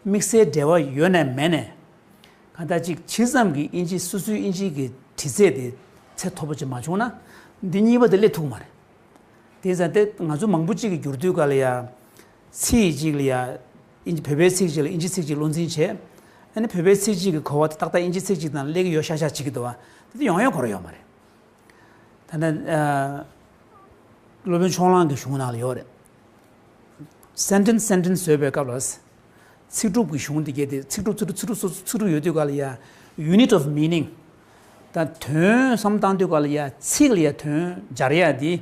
དམིགས་བསལ་འབྲེལ་བ་ཡོད་ནས་མེད་ནས། གང་ལྟར་ཅིག་ཇི་ཙམ་གྱི་ཨིན་ཇི་སོ་སོའི་ཨིན་ཇི་གི་དྲི་ཚད་དེ་ཚད་མཐོ་པོ་ཅིག་མ་བྱུང་ན་འདི་གཉིས་པ་དེ་སླེབས་ཐུབ་ཀྱི་མ་རེད། དེ་ཙང་དེ་ང་ཚོ་མང་པོ་ཅིག་གིས་བསྒྱུར་དུས་ག་ལ་ཡ། ཚིག་གཅིག་ལ་ཡ། ཨིན་ཇི་བོད་པའི་ཚིག་གཅིག་ལ་ཨིན་ཇི་ཚིག་གཅིག་བློ་འཛིན་བྱས། ཨ་ནི་བོད་པའི་ཚིག་གཅིག་གི་གོ་བ་དེ་ཏག་ཏག་ཨིན་ཇི་ཚིག་གཅིག་དང་སླེབས་ཀྱི་ཡོད་ཤག་ཤག་བྱེད་ཀྱི་འདུག་བ། དེ་དེ་ཡོང་ཡ་གོ་ར་ཡོད་མ་རེད། ད་ནི། ཨ། སློབ་དཔོན་ཕྱོགས་གླང་གི་གཞུང་ནང་ལ་ཡོད་རེད། སེན་ཊེན་སི་སེན་ཊེན་སི་བཟོས་པའི་སྐབས་ལ། ཚིག་གྲུབ་ཀྱི་གཞུང་དེ་གས་དེ་ཚིག་གྲུབ་ཚིག་གྲུབ་ཚིག་གྲུབ་སོ་སོ་ཚིག་གྲུབ་ཡོད་དུས་ག་ལ་ཡ། unit of meaning ད་དོན་བསམ་བཏང་དུས་ག་ལ་ཡ་ཚིག་ལ་ཡ་དོན་སྦྱར་ཡ་དེ་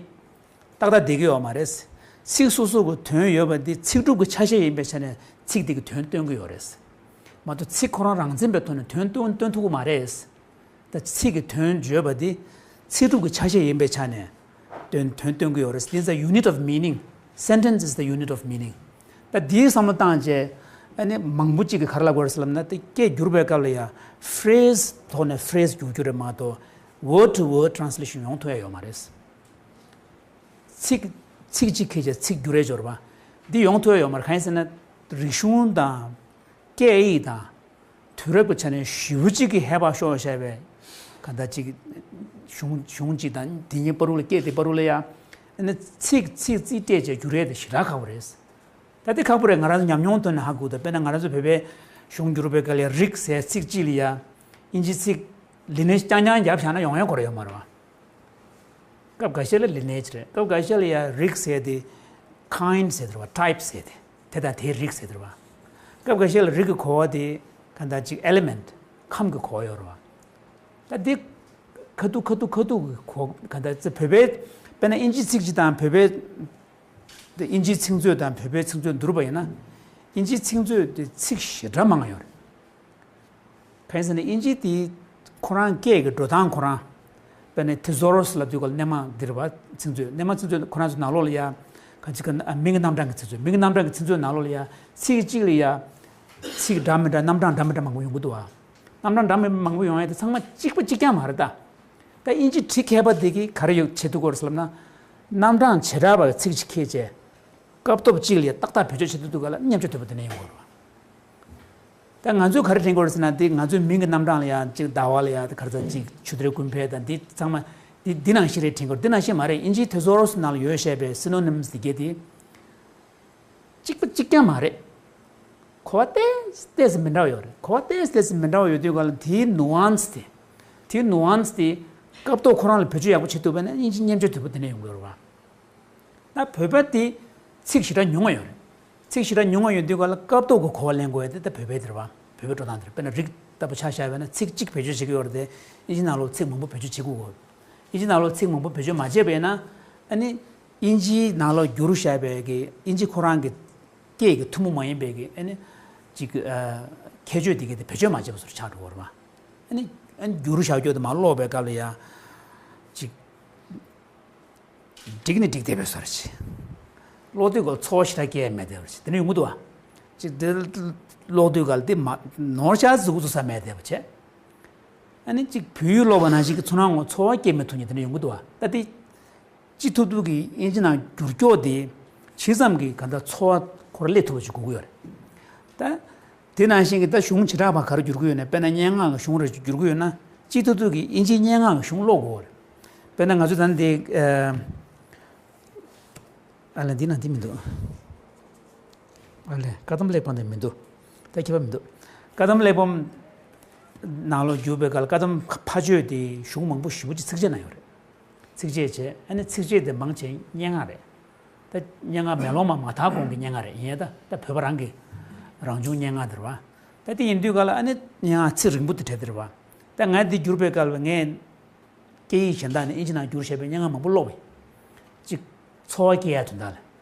ཏག་ཏག་བསྡད་ཀྱི་ཡོད་མ་རེད། ཚིག་སོ་སོ་གི་དོན་ཡོད་པ་འདི་ཚིག་གྲུབ་ཀྱི་ཆ་ཤས་ཡིན་པའི་ཆ་ནས་ཚིག་དེ་གི་དོན་སྟོན་གྱི་ཡོད་རེད། མ་གཏོགས་ཚིག་ཁོ་རང་རང་མཚན་པའི་ཐོག་ནས་དོན་སྟོན་སྟོན་ཐུབ་ཀྱི་མ་རེད། ད་ཚིག་གི་དོན་བརྗོད་པ་འདི་ཚིག་གྲུབ་ཀྱི་ཆ་ཤས་ཡིན་པའི་ཆ་ནས་དོན་དོན་སྟོན་གྱི་ཡོད་རེད། འདི་ཚོ་unit of meaning, sentence is the unit of meaning. ད་འདིའི་བསམ་བློ་བཏང་བྱས་ཨ་ནི་མང་པོ་གཅིག་གིས་ག་རེ་ལབ་དགོས་རེད་ཟེར་ལབ་ན། དེ་སྐད་བསྒྱུར་བའི་སྐབས་ལ་ཡང་phrase ཐོག་ནས་phrase བསྒྱུར་རྒྱུ་རེད་མ་གཏོགས་word to word translation ཡོང་ཐུབ་ཡ་ཡོད་མ་རེད། ཚིག་ཚིག་གཅིག་ཁྱེར་བྱས་ཚིག་བསྒྱུར་རེ་འབྱོར་བ་འདི་ཡོང་ཐུབ་ཡ་ཡོད་མ་རེད། གང་ཡིན་ཟེར་ན་རིག་གཞུང་དང་སྐད་ཡིག་དང་དུས་རབས་ཀྱི་ཆ་ནས་ཞེ་པོ་གཅིག་གི་ཧེ་བག་ཤོར་བཞག་པའི་ག་འདྲ་གཅིག་གཞུང་གཞུང་གཅིག་དང་དེ་གཉིས་བར་དུ་ལ་སྐད་དེ་བར་དུ་ལ་ཡང་ཚིག་ཚིག་རྩིས་སྤྲད་བྱས་བསྒྱུར་ཡ་དེ་ཞེ་དྲག་ཁག་པོ་རེད། ད་དེ་ཁག་པོ་རེད། ང་རང་ཚོ་ཉམས་མྱོང་ཐོག་ནས་ཧ་གོ། ད་དཔེར་ན་ང་རང་ཚོ་བོད་པའི་གཞུང་བསྒྱུར་བའི་སྐབས་ལ་རིགས་ཟེར་ཚིག་གཅིག་ལ་ཡ་ཨིན་ཇི་ཚིག་ལི་ནེ་ཇི་རྐྱང་རྐྱང་བརྒྱབ་བཞག་ན་ཡོང་ཡ་གོ་ར་ཡོད་མ་རེད་བ། སྐབས་འགའ་ཤས་ལ་ལི་ནེ་ཇི་རེད། སྐབས་འགའ་ཤས་ལ་ཡ་རིགས་ཟེར་དེ་kind ཟེར་དེ་རེད་བ། type ཟེར་དེ་དེ་དང་དེའི་རིགས་ཟེར་དེ་རེད་བ། སྐབས་འགའ་ཤས་ལ་རིགས་ཀྱི་གོ་བ་དེ་ག་འདྲ་ཅིག་element ཁམས་ཀྱི་གོ་བ་ཡོད་རེད་བ། ད་འདི་ ཁ་ཐུག་ཁ་ཐུག་ཁ་ཐུག་གི་གོ་ག་ད་ཚེ་བོད་པའི་དཔེར་ན་ཨིན་ཇིའི་ཚིག་གཅིག་དང་བོད་པའི་དེ་ཨིན་ཇིའི་ཚིག་མཛོད་དང་བོད་པའི་ཚིག་མཛོད་བསྡུར་བ་ཡིན་ན། ཨིན་ཇིའི་ཚིག་མཛོད་དེ་ཚིག་ཞེ་དྲག་མང་ཡོད་རེད། གང་ཡིན་ཟེར་ན་ཨིན་ཇི་དེ་ཁོ་རང་སྐད་ཀྱི་འགྲོ་སྟངས་ཁོ་རང་། དཔེར་ན་ཐི་ཟོ་རོ་སི་ལབ་དུས་སྐབས་ལ་སྣེ་མང་འདི་རེད་བ། ཚིག་མཛོད་སྣེ་མང་ཚིག་མཛོད་ཁོ་རང་ཚོ་ནང་ལོགས་ལ་ཡ། ག་ཅི་ག་མིང་གི་རྣམ་གྲངས་ཀྱི་ཚིག་མཛོད་མིང་གི་རྣམ་གྲངས་ཀྱི་ཚིག་མཛོད་ནང་ལོགས་ལ་ཡ། ཚིག་གཅིག་ལ་ཡ། ཚིག་འདྲ་མི་འདྲ་རྣམ་གྲངས་འདྲ་མི་འདྲ་མང་པོ་ཡོང་གི་འདུག་བ། རྣམ་གྲངས་འདྲ་མི་མང་པོ་ཡོང་ཡ་དེ་ཚང་མ་གཅིག་པ་གཅིག་རྐྱང་མ་རེད་ད། ད་ཨིན་ཇི་བྲི་མཁས་པ་དེ་གིས་ག་རེ་ཡོད་བྱེད་ཐུབ་ཀྱི་ཡོད་རེད་ཟེར་ལབ་ན། རྣམ་གྲངས་བྱེ་བྲག་པ་གི་ཚིག་གཅིག་ཁྱེར་བྱས། སྐབས་ཐོབ་གཅིག་ལ་ཏག་ཏག་བེད་སྤྱོད་བྱེད་ཐུབ་འདུག་ག་ལ་མཉམ་སྤྱོད་དོད་པོ་དེ་ནས་ཡོང་དགོས་རེད་བ། ད་ང་ཚོས་ག་རེ་དྲན་དགོས་རེད་ཟེར་ན་དེ་ང་ཚོའི་མིང་གི་རྣམ་གྲངས་ལ་ཡང་གཅིག་ཟླ་བ་ལ་ཡང་ག་རེ་ཟེར་གཅིག་ཆུ་ཚོད་ཀུན་ཕེབས་དང་འདི་ཚང་མ་འདི་འདི་ནང་བཞིན་རེད་དྲན་དགོས་འདི་ནང་བཞིན་མ་རེད། ཨིན་ཇིའི་ཐེ་ཟོ་རོ་སི་ནང་ལ་ཡོད་བཤད་པའི་སི་ནོ་ནིམ་སི་དེ་གས་དེ་གཅིག་པ་གཅིག་རྐྱང་མ་རེད། གོ་བ་ཏོག་ཙམ་མི་འདྲ་བ་ཡོད་རེད། གོ་བ་ཏོག་ཙམ་མི་འདྲ་བ་ཡོད་དུས་ག་ལ་དེའི་ནུ་ཨན་སི་དེ་དེའི་ནུ་ཨན་སི་དེ་སྐབས་ཐོག་ཁོ་རང་ལ་བེད་སྤྱོད་ཡག་པོ་བྱེད་ཐུབ་པ་ན་ཨིན་ཇི་མཉམ་སྤྱོད་དོད་པོ་དེ་ནས་ཡོང་དགོས་རེད་བ། ད་བོད་པ་དེ་ཚིག་ཞེ་དྲག་ཉུང་བ་ཡོད་རེད། ཚིག་ཞེ་དྲག་ཉུང་བ་ཡོད་དུས་ག་ལ་སྐབས་ཐོག་གི་གོ་བ་ལེན་དགོས་ཡ་དེ་ད་བོད་པའི་དེ་རེད་བ། བོད་པའི་འགྲོ་སྟངས་དེ་རེད། དཔེར་ན་རིགས་ལྟ་བུ་ཆ་བཞག་པ་ན་ཚིག་གཅིག་བེད་སྤྱོད་བྱེད་ཀྱི་ཡོད་རེད་དེ་ཨིན་ཇི་ནང་ལོགས་ཚིག་མང་པོ་བེད་སྤྱོད་བྱེད་དགོས་གོ། ཨིན་ཇི་ནང་ལོགས་ཚིག་མང་པོ་བེད་སྤྱོད་མ་བྱས་པ་ཡིན་ན་ཨ་ནི་ཨིན་ཇིའི་ནང་ལོགས་བསྒྱུར་བཞག་པའི་གི་ཨིན་ཇི་ཁོ་རང་གི་སྐད་ཀྱི་ཐུན་མོང་མ་ཡིན་པའི་གི་ཨ་ནི་ཅིག་ཁྱད་ཆོས་དེ་གི་དེ་བེད་སྤྱོད་མ་བྱས་པ་བཟོ་འདྲ་ཆགས་འགྲོ་གི་རེད་བ། ཨ་ནི་ཨ་ནི་བསྒྱུར་བཞག་རྒྱུ་དེ་མར་ཀློག་པའི་སྐབས་ལ་ཡ་ཅིག་འགྲིག་ནི་འགྲིག་བསྡད་པའི་བཟོ་འདྲ་ཅིག་ཀློག་དུས་སྐབས་ཚོར་བ་ཞེ་དྲག་སྐྱེ་ཡ་མེད་བསྡད་པ་ཅིག་དེ་ནི་ཡོང་གི་འདུག་བ། ཅིག་དེ་ཀློག་དུས་སྐབས་དེ་མ་ནོར་ཆག་ཟུག་ཟུག་ས་མེད་བསྡད་པ་བྱས། ཨ་ནི་ཅིག་བོད་ཡིག་ཀློག་པ་ནང་བཞིན་གྱི་ཚོར་སྣང་ངོ་ཚོར་བ་སྐྱེ་མི་ཐུབ་མཁན་དེ་འདྲ་ཡོང་གི་འདུག་བ། ད་དེ་ཅི་ཐུབ་ཐུབ་ཀྱིས་ཨིན་ཇི་ནང་བསྒྱུར་ཀྱོག་དེ་ཇི་ཙམ་གྱིས་ག་འདྲ་ཚོར་བ་ཁོ་ར་སླེབས་ཐུབ་པ་ཞིག་དགོས་ཀྱི་ཡོད་རེད། ད་དེ་ནང་བཞིན་གྱི་ད་གཞུང་བྱེ་བྲག་པ་ག་རེ་བསྒྱུར་གྱི་ཡོད་ན། དཔེར་ན་སྙན་ངག་གི་གཞུང་རེ་བསྒྱུར་གྱི་ཡོད་ན་ཅི་ཐུབ་ཐུབ་ཀྱིས་ཨིན་ཇིའི་སྙན་ངག་གི་གཞུང་ཀློག་དགོས་རེད། དཔེར་ན་ང་ཚོ་ད་ནི་དེ་ཨ་ལས་འདི་ན་འདི་མི་འདུག་ཨ་ལས་བཀའ་གདམས་གླེགས་བམ་དེ་མི་འདུག་ད་ཁྱད་པར་མི་འདུག་བཀའ་གདམས་གླེགས་བམ་ནང་ལོགས་བསྒྱུར་བའི་སྐབས་ལ་བཀའ་གདམས་ཕ་ཆོས་དེ་གཞུང་མང་པོ་ཞེ་པོ་ཅིག་ཚིགས་བཅད་ནང་ཡོད་རེད། ཚིགས་བཅད་བྱས་ཨ་ནི་ཚིགས་བཅད་དེ་མང་ཆེ་སྙན་ངག་རེད། ད་སྙན་ངག་མེ་ལོང་མ་མ་དར་གོང་གི་སྙན་ངག་རེད། ཡིན་ཡང་ད་ད་བོད་པ་རང་གི་རང་བྱུང་སྙན་ངག་དེ་རེད་བ། ད་དེ་ཡིན་དུས་ག་ལ་ཨ་ནི་སྙན་ངག་ཚིག་རིང་པོ་དེ་གྲས་དེ་རེད་བ། ད་ང་འདི་བསྒྱུར་བའི་སྐབས་ལ་ངས་སྐད་ཡིག་གཞན་དག་ནས་ཨིན་ཇི་ནང་བསྒྱུར་བཞག་པའི་སྙན་ངག་མང་པོ་ཀློག་པས། ཅིག་ཚོར་བ་སྐྱེ་ཡ་དོན་དག་ལ།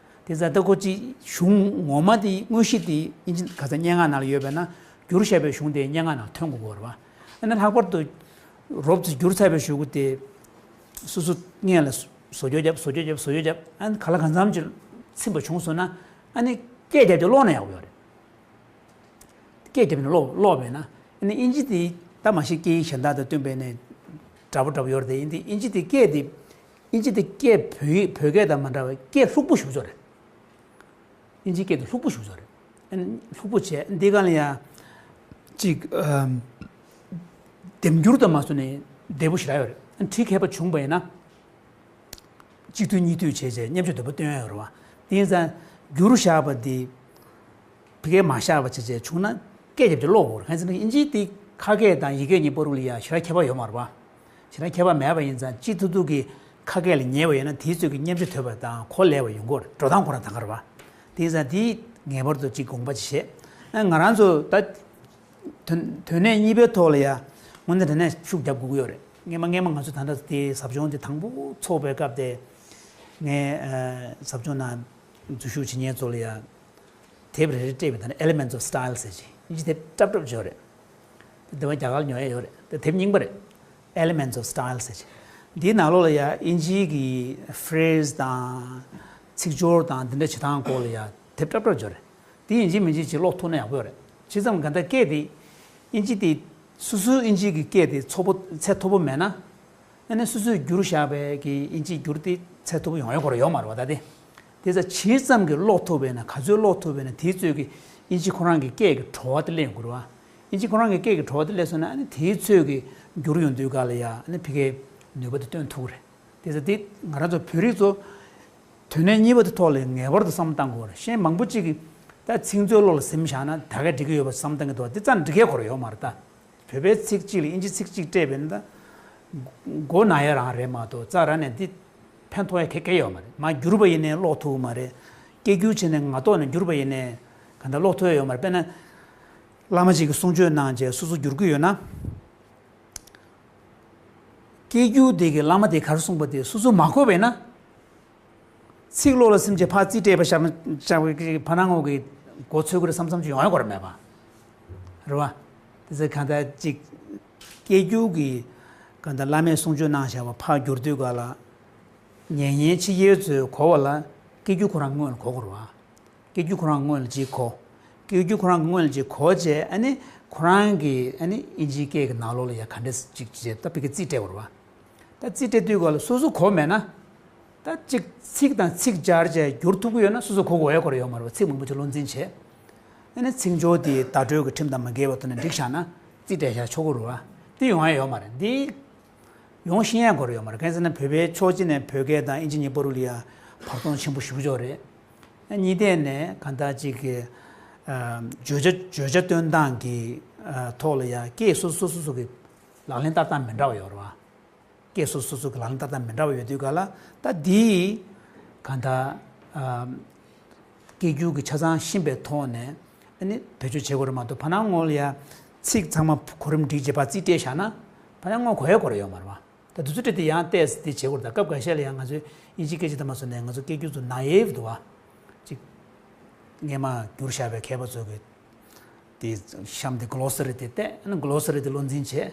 དེ་ཙང་ད་ཁོ་ཅིག་གཞུང་ངོ་མ་དེ་དངོས་གཞི་དེ་ཨིན་ཇི་ག་ས་སྙན་ངག་ནང་ལ་ཡོད་པས་ན་བསྒྱུར་བཞག་པའི་གཞུང་དེ་སྙན་ངག་ནང་ཐོན་དགོས་ཀྱི་ཡོད་རེད་བ། ཨ་ནི་ལྷག་པར་དུ་རོབ་ཙམ་བསྒྱུར་ཚར་བའི་གཞུག་གུ་དེ་སོ་སོ་སྔོན་ལ་བཟོ་བཅོས་བརྒྱབ་བཟོ་བཅོས་བརྒྱབ་བཟོ་བཅོས་བརྒྱབ་ཨ་ནི་ག་ལ་གང་འཚམ་ཅིག་ཚིམ་པ་བྱུང་སོང་ན་ཨ་ནི་སྐད་རྒྱབ་ཀྱི་ཀློག་ན་ཡག་པོ་ཡོད་རེད། སྐད་རྒྱབ་ནས་ཀློག་ཀློག་པས་ན་ཨ་ནི་ཨིན་ཇི་དེ་ད་མ་གཞི་སྐད་ཡིག་གཞན་དག་དང་བསྟུན་པས་ནས་འདྲ་པོ་འདྲ་པོ་ཡོད་རེད་དེ་ཡིན་དེ་ཨིན་ཇི་དེ་སྐད་དེ་ཨིན་ཇི་དེ་སྐད་བོད་ཡིག་བོད་སྐད་དང་མ་འདྲ་བའི་སྐད་ལྷུག་པོ་ཞེ་པོ་ཅིག་རེད། ཨིན་ཇི་སྐད་དེ་ལྷུག་པོ་ཞེ་པོ་ཅིག་རེད། ཨ་ནི་ལྷུག་པོ་བྱས་འདི་ག་ལ་ཡ་ཅིག་ཨམ་ལྡེམ་འགྱུར་དང་མ་སོ་ནས་བདེ་པོ་ཞེ་དྲག་ཡོད་རེད། ཨ་ནི་བྲིས་མཁས་པ་བྱུང་པ་ཡིན་ན། གཅིག་མཐུད་གཉིས་མཐུད་བྱས་བྱས་མཉམ་སྤྱོད་དོད་པོ་སྟོན་ཡ་ཡོད་རེད་བ། དེ་ཡིན་ཙང་བསྒྱུར་བཞག་པ་འདི་ཕ་གིར་མ་བཞག་པ་བྱས་བྱས་བྱུང་ན་སྐད་རྒྱབ་ཀྱི་ཀློག་དགོས་རེད། གང་ཡིན་ཟེར་ན་ཨིན་ཇི་འདི་ཁ་སྐད་དང་ཡིག་སྐད་གཉིས་བར་ལ་ཡ་ཞེ་དྲག་ཁྱད་པར་ཡོད་མ་རེད་བ། ཞེ་དྲག་ཁྱད་པར་མེད་པ་ཡིན་ཙང་གཅིག་མཐུད་མཐུད་ཀྱིས་ཁ་སྐད་ལ་ཉེ་བ་ཡོད་ན་དེའི་ཚོད་ཀྱིས་མཉམ་སྤྱོད་དོད་པ་དང་གོ་ལེགས་པ་ཡོང་གི་ཡོད་རེད། འགྲོ་སྟངས་ཁོ་རང་དང་ག་རེད་བ། དེ་ཡིན་ཙང་འདི་ངེས་པར་དུ་གཅིག་དགོངས་པ་ཅིག་བཞེས། ང་རང་ཚོ་ད། དོན་དོན་གནད་གཉིས་པའི་ཐོག་ལ་ཡ་དངོས་གནས་དྲང་གནས་ཤུགས་རྒྱབ་དགོས་ཀྱི་ཡོད་རེད། སྔས་མ་སྔས་མ་ང་ཚོ་ད་ལྟ་དེ་ཟབ་སྦྱོང་དེ་དང་པོ་ཚོགས་པའི་སྐབས་དེ་ངས་ཨ་ཟབ་སྦྱོང་ནང་འཛུལ་ཞུགས་བྱེད་མཁན་ཚོ་ལ་ཡ་དེབ་རེ་རེ་སྤྲད་པའི་ད་ནི་Elements of Style ཟེར་གྱི་ཨིན་ཇི་དེབ་སྲབ་སྲབ་ཅིག་ཡོད་རེད། དེ་དེ་བ་རྒྱ་གར་ཉོ་ཡ་ཡོད་རེད། དེ་དེབ་རྙིང་པ་རེད། Elements of Style ཟེར་གྱི་འདིའི་ནང་ལོགས་ལ་ཡ་ཨིན་ཇིའི་གི་phrase དང་ཚིག་སྦྱོར་དང་འདི་འདྲ་བྱེད་སྟངས་སྐོར་ལ་ཡ་དེབ་སྲབ་སྲབ་ཅིག་ཡོད་རེད། དེ་ཡིན་གཅིག་མིན་གཅིག་ཅིག་ཀློག་ཐུབ་ན་ཡག་པོ་ཡོད་རེད། ཇི་ཙམ་ག་ད་སྐད་དེ་ཨིན་ཇི་དེ་སོ་སོའི་ཨིན་ཇི་གི་སྐད་དེ་ཚོ་པོ་ཚད་མཐོ་པོ་མེད་ན། ཨ་ནི་སོ་སོས་བསྒྱུར་བཞག་པའི་གི་ཨིན་ཇི་བསྒྱུར་དེ་ཚད་མཐོ་པོ་ཡོང་ཡ་ཁོ་རང་ཡོད་མ་རེད་བ་ད་དེ། དེ་ཚོ་ཇི་ཙམ་གྱིས་ཀློག་ཐུབ་པས་ན་ག་ཚོད་ཀློག་ཐུབ་པས་ན་དེའི་ཚོད་ཀྱིས་ཨིན་ཇི་ཁོ་རང་གི་སྐད་ཀྱི་བྲོ་བ་དེ་སླེབས་ཡོང་གི་རེད་བ། ཨིན་ཇི་ཁོ་རང་གི་སྐད་ཀྱི་བྲོ་བ་དེ་སླེབས་སོང་ན་ཨ་ནི་དེའི་ཚོད་ཀྱིས་བསྒྱུར་ཡོང་དུས་ག་ལ་ཡ་ཨ་ནི་ཕ་གིའི་ནུས་པ་དེ་སྟོན་ཐུབ་ཀྱི་རེད། དེ་ཚོ་དེ་ང་རང་ཚོ་བོད་རིགས་ཚོ། དོན་གནད་གཉིས་པ་དེ་ཐོག་ལ་ངེས་པར་དུ་བསམ་བློ་གཏང་དགོས་རེད། གཞན་མང་པོ་གཅིག་གིས་ད་ཚིག་མཛོད་ཀློག་ལ་ཟིན་བཞག་ན་ད་ག་འགྲིག་གི་ཡོད་པ་བསམ་བཏང་གི་འདུག་དེ་རྩ་ནས་འགྲིག་གི་ཁོ་རང་ཡོད་མ་རེད་ད། བོད་པའི་ཚིག་གཅིག་ལ་ཨིན་ཇི་ཚིག་གཅིག་སྤྲད་པས་ན་ད་མགོ་ན་ཡ་རང་རེད་མ་གཏོགས་རྩ་རང་ནས་འདི་ཕན་ཐོགས་ཡ་ག་གེ་ཡོད་མ་རེད། མར་བསྒྱུར་བ་ཡིན་ནའི་ཀློག་ཐུབ་ཀྱི་མ་རེད། སྐད་སྒྱུར་བྱས་ནས་ངག་ཐོག་ནས་བསྒྱུར་བ་ཡིན་ནའི་ག་འདྲ་ཀློག་ཐུབ་ཡ་ཡོད་མ་རེད། དཔེར་ན་བླ་མ་གཅིག་གིས་གསུང་ཆོས་གནང་བྱས་སོ་སོ་བསྒྱུར་གྱི་ཡོད་ན། སྐད་སྒྱུར་དེ་གི་བླ་མ་དེ་ག་རེ་གསུངས་པ་དེ་སོ་སོ་མ་གོ་བས་ན། ཚིག་ཀློག་ལ་སེམས་ཅན་ཕར་རྩིས་སྤྲད་པ་བཞག་བཞག་པའི་ཕ་ནང་ངོ་གི་མགོ་ཚོས་ཀྱི་རེད་བསམ་བསམ་ཅིག་ཡོང་ཡ་གོ་ར་མེད་པ། རེད་བ། དེ་ཚེ་གང་ལྟར་ཅིག་སྐད་སྒྱུར་གྱི་གང་ལྟར་བླ་མས་གསུང་ཆོས་གནང་བཞག་པ་ཕར་བསྒྱུར་དུས་ག་ལ། ཉན་མཁན་ཕྱི་རྒྱལ་ཚོས་གོ་བ་ལ་སྐད་སྒྱུར་ཁོ་རང་སྔོན་ལ་གོ་དགོས་རེད་བ། སྐད་སྒྱུར་ཁོ་རང་སྔོན་ལ་ཅིག་གོ། སྐད་སྒྱུར་ཁོ་རང་སྔོན་ལ་ཅིག་གོ་བྱས་ཨ་ནི་ཁོ་རང་གི་ཨ་ནི་ཨིན་ཇིའི་སྐད་ཀྱི་ནང་ལོགས་ལ་ཡ་ག་འདྲས་ཅིག་བྱས་ད་ཕ་གི་རྩིས་སྤྲད་དགོས་རེད་བ། ད་རྩིས་སྤྲད་དུས་ག་ལ་སོ་སོ་གོ་མེད་ན། ད་ཅིག་ཚིག་དང་ཚིག་སྦྱར་བྱས་བསྒྱུར་ཐུབ་ཀྱི་ཡོད་ན་སོ་སོ་གོ་དགོས་ཡ་གོ་ར་ཡོད་མ་རེད་བ། ཚིག་མང་པོ་ཅིག་བློ་འཛིན་བྱས། ཨ་ནི་ཚིག་སྦྱོར་དེ་བརྡ་སྤྲོད་ཀྱི་ཁྲིམས་དང་མ་འགལ་བའི་ཐོག་ནས་འགྲིག་བཞག་ན་རྩིས་སྤྲད་བཞག་ཆོག་གི་རེད་བ། དེ་ཡོང་ཡ་ཡོད་མ་རེད་འདི། ཡོང་ཤེས་ཡ་གོ་ར་ཡོད་མ་རེད། གང་ཟེར་ན་བོད་པའི་ཕྱོགས་གཅིག་ནས་བོད་སྐད་དང་ཨིན་ཇི་གཉིས་པོ་རུ་ལ་ཡ་བར་སྟོང་ཆེན་པོ་ཞེ་པོ་ཅིག་རེད། གཉིས་ཐད་ནས་གང་ལྟར་ཅིག་གི་བརྗོད་བྱ་བརྗོད་བྱ་སྟོན་སྟངས་ཀྱི་ཐོག་ལ་ཡ་སྐད་སོ་སོ་སོ་སོ་གི་ལག་ལེན་བསྟར་སྟངས་མི་འདྲ་བ་ཡོད་རེད་བ། སྐད་སོ་སོ་སོ་གི་ལག་ལེན་བསྟར་སྟངས་མི་འདྲ་བ་ཡོད་དུས་ག་ལ་ད་འདིའི་གང་ལྟར་སྐད་སྒྱུར་གྱི་ཆ་ཚང་ཤེས་པའི་ཐོག་ནས་ཨ་ནི་བེད་སྤྱོད་བྱེད་དགོས་རེད་མ་གཏོགས་ཕ་ནང་ངོ་ལ་ཡ་ཚིག་ཚང་མ་གོ་རིམ་སྒྲིག་བྱེད་པ་རྩིས་སྤྲད་བཞག་ན་ཕ་ནང་ངོ་གོ་ཡ་གོ་ར་ཡོད་མ་རེད་བ། ད་དུས་ཚོད་སྤྲད་དེ་ཡང་ཏོག་ཙམ་དེ་བྱེད་དགོས་རེད། ད་སྐབས་འགའ་ཤས་ལ་ཡང་ང་ཚོའི་ཨིན་ཇི་སྐད་ཆ་དེ་མ་སོང་ནས་ང་ཚོ་སྐད་སྒྱུར་ཚོ་ན་ཡེ་བ་འདུག་བ། ཅིག་སྔས་མ་བསྒྱུར་བཞག་པའི་མཁས་པ་ཚོ་གི་དེ་གཤམ་དེ་གློ་སརི་དེ་བལྟས་ཨ་ནི་གློ་སརི་དེ་བློ་འཛིན་བྱས།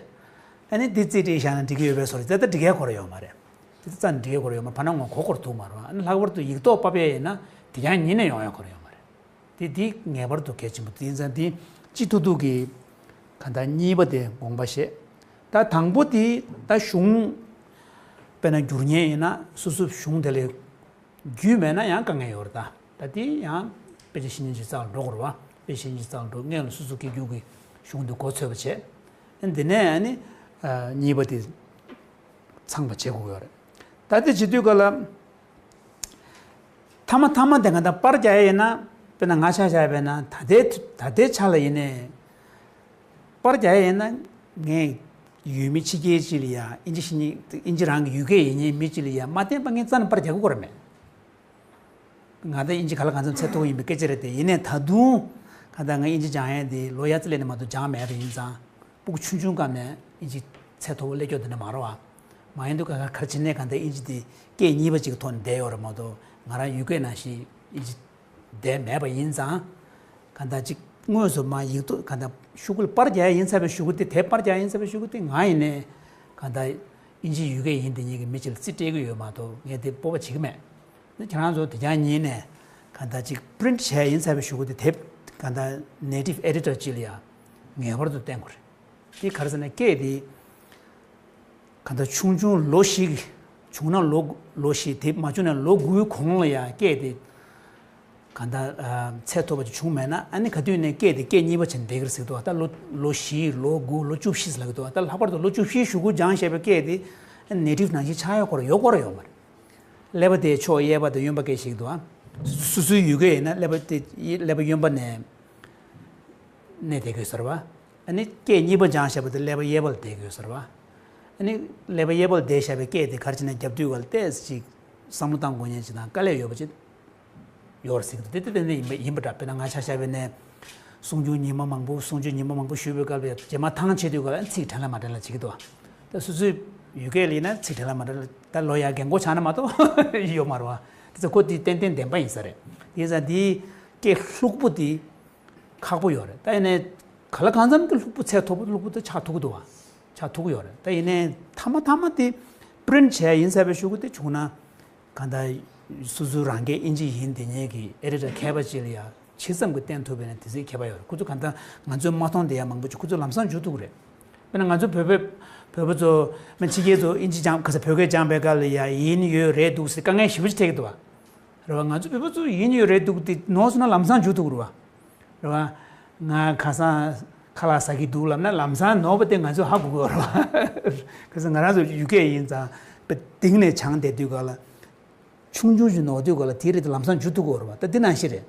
ཨ་ནི་དེ་རྩིས་སྤྲད་བཞག་ན་འགྲིག་གི་ཡོད་པའི་བཟོ་རེད་དེ་ད་འགྲིག་ཡ་གོ་ར་ཡོད་མ་རེད། དེ་ད་རྩ་ནས་འགྲིག་ཡ་གོ་ར་ཡོད་མ་རེད། ཕ་ནང་ངོ་གོ་གོ་ར་ཐུག་མ་རེད་བ། ཨ་ནི་ལྷག་པར་དུ་ཡིག་ཐོག་ཕབ་ཡ་ཡིན་ན་དེ་ཡང་ཉིད་ནས་ཡོང་ཡ་གོ་ར་ཡོད་མ་རེད། དེ་དེ་ངེས་པར་དུ་གལ་ཆེན་པོ་དེ་ཡིན་ཙང་དེ་སྤྱི་ཐུབ་ཐུབ་ཀྱི་ག་ད་གཉིས་པ་དེ་དགོངས་པ་བཞེས། ད་དང་པོ་དེ་ད་གཞུང་དཔེར་ན་བསྒྱུར་མཁན་ཡིན་ན་སོ་སོ་གཞུང་དེ་ལས་རྒྱུས་མེད་ན་ཡང་དཀའ་ངལ་ཡོད་རེད་ད། ད་དེ་ཡང་དཔེ་ཆ་ཤེས་མཁན་ཅིག་རྩ་ལ་འགྲོ་དགོས་རེད་བ། དཔེ་ཆ་ཤེས་མཁན་ཅིག་རྩ་ལ་འགྲོ་སྔོན་ལ་སོ་སོ་སྐད་སྒྱུར་གྱི་གཞུང་དེ་མགོ་ཚོས་པ་བྱས། ཨ་འདི་ནས་ཨ་ནི་གཉིས་པ་དེ་ཚང་བ་བྱེད་དགོས་ཡོད་རེད། ད་དེ་བྱེད་དུས་ག་ལ། མཐའ་མ་མཐའ་མ་དེ་ག་ད་པར་རྒྱག་ཡ་ཡིན་ན་དཔེར་ན་ང་ཆ་བཞག་པས་ན་ད་ལྟའི་ད་ལྟའི་ཆ་ལ་ཡིན་ནའི་པར་རྒྱག་ཡ་ཡིན་ན་ངས་ཡུལ་མི་ཕྱི་རྒྱལ་ཅིག་ལ་ཡ་ཨིན་ཇི་ཤེས་མཁན་ཨིན་ཇི་རང་གི་ཡུལ་སྐད་ཡིན་མཁན་མི་ཅིག་ལ་ཡ་མ་བསྟན་པ་ངས་རྩ་ནས་པར་རྒྱག་གི་ཡོད་ར་མེད། ང་ད་ཨིན་ཇི་ག་ལ་གང་འཚམ་ཚད་མཐོ་པོ་ཡིན་པའི་སྐད་ཆ་རེད་དེ། ཡིན་ནའི་ད་དུང་ག་ད་ང་ཨིན་ཇི་སྦྱང་ཡས་དེ་ལོ་ཡ་རྩི་ལས་ནས་མ་གཏོགས་སྦྱངས་མེད་པ་ཡིན་ཙང་། སྤུ་གུ་ཆུང་ཆུང་སྐབས་ནས་ཨིན་ཇི་ཚད་མཐོ་པོ་སླེབས་ཀྱོག་དེ་འདྲ་མ་རེད་བ། མ་ཡིན་དུས་ག་ག་ག་རེ་བྱས་ནས་ག་ད་ཨིན་ཇི་དེ་སྐད་གཉིས་པ་ཅིག་ཐོག་ནས་བསྡད་ཡོད་རེད་མ་གཏོགས་ང་རང་ཡུལ་སྐད་ནང་བཞིན་ཨིན་ཇི་བསྡད་མེད་པ་ཡིན་ཙང་། ག་ད་ཅིག་དངོས་སུ་མ་ཡིག་ཐོག་ག་ད་ཤོག་གུ་ལ་པར་རྒྱག་ཡ་ཡིན་ཚར་བའི་ཤོག་གུ་དེ་དེབ་པར་རྒྱག་ཡ་ཡིན་ཚར་བའི་ཤོག་གུ་དེ་ང་ཡིན་ནའི་ག་ད་ཨིན་ཇི་ཡུལ་སྐད་ཡིན་དེ་ཉིད་ཀྱི་མི་ཅིག་ལ་རྩིས་སྤྲད་ཀྱི་ཡོད་མ་གཏོགས་ངས་དེ་སྤོབས་པ་བྱེད་ཀྱི་མེད། ཁྱེད་རང་ཚོ་དེ་རྐྱང་ཉིད་ནས་གང་ལྟར་ཅིག་པི་རིན་ཊི་བྱས་ཡིན་ཚར་བའི་གཞུག་གུ་དེ་དེབ་གང་ལྟར་ནེ་ཊིབ་ཨེ་ཌི་ཊར་ཅིག་ལ་ཡང་ངེས་པར་དུ་བསྟན་དགོས་རེད། དེ་ག་རེ་ཟེར་ན་སྐད་དེ་གང་ལྟར་ཆུང་ཆུང་ལོ་བཞི་བྱུང་ན་ལོ་ལོ་བཞི་དེབ་མ་བྱུང་ན་ལོ་དགུའི་གོང་ལ་ཡང་སྐད་དེ་གང་ལྟར་ཚད་མཐོ་པོ་ཅིག་བྱུང་མེད་ན་ཨ་ནི་ག་དུས་ནས་སྐད་དེ་སྐད་གཉིས་པ་བྱས་ནས་བསྡད་ཀྱི་རེད་ཟེར་གྱི་འདུག་ད་ལོ་ལོ་བཞི་ལོ་དགུ་ལོ་བཅུ་བཞི་ཟེར་ལབ་ཀྱི་འདུག་ད་ལྷག་པར་དུ་ལོ་བཅུ་བཞིའི་གཞུག་གུ་སྦྱངས་བཞག་པའི་སྐད་དེ་ནེ་ཊིབ་ནང་བཞིན་ཆགས་ཡ་སྐོར་ཡོད་སྐོར་ཡོད་མ་རེད། ཀླད་པ་དེ་ཕྱོགས་གཡས་པ་དང་གཡོན་པ་སྐད་ཞིག་འདུག་ཨ། སོ་སོའི་ཡུལ་སྐད་ཡིན་ན་ཀླད་པ་དེ་ཀླད་པ་གཡོན་པ་ནས་གནས་བསྡད་ཀྱི་ཡོད་ས་རེད་བ། ཨ་ནི་སྐད་གཉིས་པ་སྦྱངས་བཞག་པ་དེ་ཀླད་པ་གཡས་པ་ལ་བསྡད་ཀྱི་ཡོད་ས་རེད་བ། ཨ་ནི་ཀླད་པ་གཡས་པ་ལ་བསྡད་བཞག་པའི་སྐད་དེ་ག་རེ་བྱས་ན་རྒྱབ་དུས་ག་ལ་ཏོག་ཙམ་ཅིག་བསམ་བློ་བཏང་དགོས་མཁན་ཅིག་དང་དཀའ་ལས་ཡོད་པ་ཅིག་ཡོད་རེད་ཟེར་གྱི་འདུག་དེ་དེ་དེ་ནས་ཡིན་པ་ཡིན་པ་འདྲ། དཔེར་ན་ང་ཆ་བཞག་པ་ཡིན་ན། གསུང་རྒྱུན་ཉི་མ་མང་པོ་གསུང་རྒྱུན་ཉི་མ་མང་པོ་ཞུས་པའི་སྐབས་ལ་རྗེས་མ་ཐང་ཆད་དུས་སྐབས་ལ་ཚིག་དྲན་ལ་མ་དྲན་ལ་བྱེད་ཀྱི་འདུག་དེ་སོ་སོའི་ཡུལ་སྐད་ལ་ཡིན་ན་ཚིག་དྲན་ལ་མ་དྲན་ལ་ད་ལོ་ཡར་རྒན་གོག་ཆགས་ན་མ་གཏོགས་ཡོད་མ་རེད་བ། དེ་ཚོ་ཁོ་དེ་ཏན་ཏན་བདེན་པ་ཡིན་ས་རེད། དེ་ཡིན་ཙང་དེའི་སྐད་ལྷུག་པོ་དེ་ཁག་པོ་ཡོད་རེད། ད་ཡིན་ནའི་ག་ལ་གང་འཚམ་གྱི་ལྷུག་པོ་ཚད་མཐོ་པོ་ལྷུག་པོ་དེ་ཆགས་ཐུབ་ཀྱི་འདུག་བ། ཆགས་ཐུབ་ཀྱི་ཡོད་རེད། ད་ཡིན་ནའི་མཐའ་མ་མཐའ་མ་དེ་པི་རིན་ཊི་བྱས་ཡིན་ཟེར་བའི་ཤོག་གུ་དེ་བྱུང་ན། གང་ལྟར་སོ་སོའི་རང་སྐད་ཨིན་ཇི་ཡིན་དེ་ཉིད་ཀྱི་ཨེ་ཌི་ཊར་མཁས་པ་ཅིག་ལ་ཡང་ཇི་ཙམ་གྱིས་བསྟན་ཐུབ་པ་ཡིན་ན་དེ་ཙམ་ཁྱད་པར་ཡོད་རེད། ཁོ་ཚོ་གང་ལྟར་ང་ཚོས་མ་མཐོང་དེ་ཡང་མང་པོ་ཅིག་ཁོ་ཚོ་ལམ་སང་འཇུ་ཐུབ་ཀྱི་རེད། དཔེར་ན་ང་ཚོ་བོད་པའི་བོད་པ་ཚོ་མི་ཕྱི་རྒྱལ་ཚོ་ཨིན་ཇི་སྦྱང་ག་ས་བོད་སྐད་སྦྱངས་པའི་སྐབས་ལ་ཡང་ཡིན་ཡོད་རེད་འདུག་ཟེར་དཀའ་ངལ་ཞེ་པོ་ཅིག་འཕྲད་ཀྱི་འདུག་བ། རེད་བ། ང་ཚོ་བོད་པ་ཚོ་ཡིན་ཡོད་རེད་འདུག་དེ་ནོར་སོང་ན་ལམ་སང་འཇུ་ཐུབ་ཀྱི་རེད་བ། རེད་བ། ང་ཁ་སང་ཁ་ལག་ཟ་གི་འདུག་ལབ་ན་ལམ་སང་ནོར་བ་དེ་ང་ཚོས་ཧ་གོ་གི་ཡོད་རེད་བ། ག་ས་ང་རང་ཚོ་ཡུལ་སྐད་ཡིན་ཙང་དཔེ་གཏིང་ནས་སྦྱངས་བསྡད་དུས་ག་ལ། ཆུང་ཆུང་ཞིག་ནོར་དུས་ག་ལ་དེ་རེད་དེ་ལམ་སང་འཇུ་ཐུབ་ཀྱི་ཡོད་རེད་བ། ད་འདི་ནང་བཞིན་རེད།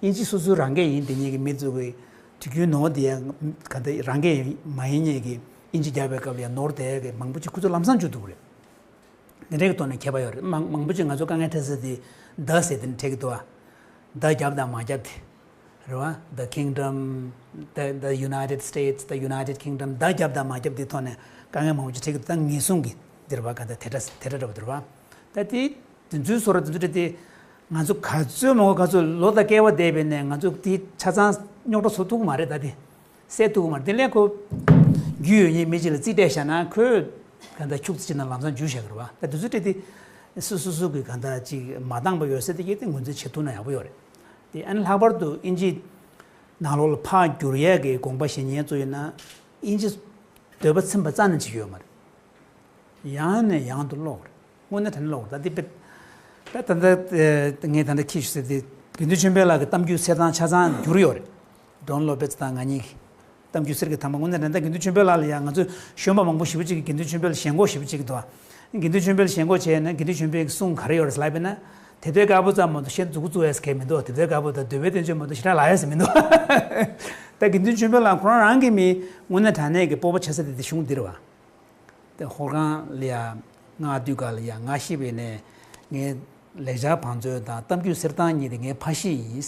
ཨིན་ཇི་སོ་སོའི་རང་སྐད་ཡིན་དེ་ཉིད་ཀྱི་མི་ཚོ་གི་དུས་རྒྱུན་ནོར་དེ་ཡང་ག་འདི་རང་སྐད་མ་ཡིན་ཉིད་ཀྱི་ཨིན་ཇི་རྒྱག་པའི་སྐབས་ལ་ཡང་ནོར་དེ་གི་མང་པོ་ཅིག་ཁོ་ཚོ་ལམ་སང་འཇུ་ཐུབ་ཀྱི་རེད། འདི་འདྲའི་གི་ཐོག་ནས་ཁྱད་པར་ཡོད་རེད། མང་མང་པོ་ཅིག་ང་ཚོ་དཀའ་ངལ་འཕྲད་ས་དེ་the ཟེར་དེ་ནས་འཕྲད་ཀྱི་འདུག་བ། the རྒྱབ་དང་མ་རྒྱབ་དེ། རེད་བ། the kingdom, the the United States, the United Kingdom, the རྒྱབ་དང་མ་རྒྱབ་དེ་ཐོག་ནས་དཀའ་ངལ་མང་པོ་ཅིག་འཕྲད་ཀྱི་འདུག་ད་ངེས་བཟུང་གི་ འདིར་བ་ག་ད་དེ་འདྲ་དེ་འདྲ་འདྲ་བ་འདིར་བ། ད་དེ་དེ་ཚོའི་བཟོ་འདྲ་དེ་ཚོ་དེ་ང་ཚོ་ག་ཚོད་མང་པོ་ག་ཚོད་ལོ་དང་བསྐལ་བ་འདས་པས་ནས་ང་ཚོ་དེ་ཆ་ཚང་རྙོག་དྲ་བཟོ་ཐུབ་ཀྱི་མ་རེད། ད་དེ་སེལ་ཐུབ་ཀྱི་མ་རེད། དེ་ལས་ཁོ་རྒྱུས་ཡོད་མཁན་མི་གཅིག་ལ་རྩིས་སྤྲད་བཞག་ན་ཁོས་ག་ད་ཁྱུག་ཙམ་ཅིག་ནང་ལམ་སང་འཇུ་བཞག་གི་རེད་བ། ད་དེ་ཚོ་སྤྲད་དེ་སུ་སུ་སུ་གི་ག་ད་ཅིག་མ་འདང་པ་ཡོད་ས་དེ་གས་དེ་ངོས་འཛིན་བྱེད་ཐུབ་ན་ཡག་པོ་ཡོད་རེད། དེ་ཨ་ནི་ལྷག་པར་དུ་ཨིན་ཇི་ནང་ལོགས་ལ་ཕར་བསྒྱུར་ཡས་ཀྱི་དགོངས་པ་བཞེས་མཁན་ཚོ་ཡིན་ན་ཨིན་ཇི་འདོད་པ་ཚིམ་པ་རྩ་ནས་བྱེད་ཀྱི་ཡོད་མ་རེད། ཡང་ནས་ཡང་དུ་ཀློག་རེད། དངོས་གནས་དྲང་གནས་ཀློག་རེད། ད་འདི་དཔེ་ད་ད་ལྟ་ངས་ད་ལྟ་ཁྱི་ཞུ་ཟེར་དེ་དགེ་འདུན་ཆོས་འཕེལ་ལགས་ཀྱི་གཏམ་རྒྱུད་གསེར་ཐང་ཆ་ཚང་བསྒྱུར་ཡོད་རེད། ཌོན་ལོ་པེ་ཙི་དང་ང་གཉིས་ཀྱི་གཏམ་རྒྱུད་གསེར་གྱི་ཐང་པ། དངོས་གནས་དྲང་གནས་དགེ་འདུན་ཆོས་འཕེལ་ལགས་ལ་ཡང་ང་ཚོ་གཞོན་པ་མང་པོ་ཞེ་པོ་ཅིག་གིས་དགེ་འདུན་ཆོས་འཕེལ་ལ་ཞེན་ཁོག་ཞེ་པོ་ཅིག་འདུག་དགེ་འདུན་ཆོས་འཕེལ་ལ་ཞེན་ཁོག་བྱས་ན་དགེ་འདུན་ཆོས་འཕེལ་གྱི་གསུང་ག་རེ་ཡོད་རེད་ལབ་པ་ཡིན་ན། དེབ་ཐེར་དཀར་པོ་ཙམ་མ་གཏོགས་གཞན་མཛུབ་གུ་བཙུགས་ཡས་གང་ཡང་མི་འདུག་དེབ་ཐེར་དཀར་པོ་དང་འདོད་པའི་བསྟན་བཅོས་མ་གཏོགས་ཞེ་དྲག་ལབ་ཡས་མི་འདུག་ད་དགེ་འདུན་ཆོས་འཕེལ་ལགས་ཁོ་རང་རང་གིས་མི་དངོས་གནས་དྲང་གནས་ཀྱི་སྤོབས་པ་ཆགས་ས་དེ་དེ་གཞུང་འདི་རེད་བ། དེ་ཧོར་ཁང་ལ་ཡ་ང་དུས་སྐབས་ལ་ཡ་ང་ཤི་བའི་ནས་ངའི་ལེགས་སྦྱར་བང་མཛོད་དང་གཏམ་རྒྱུད་གསེར་ཐང་གཉིས་དེ་ངའི་ཕ་གཞིས་ཡིན།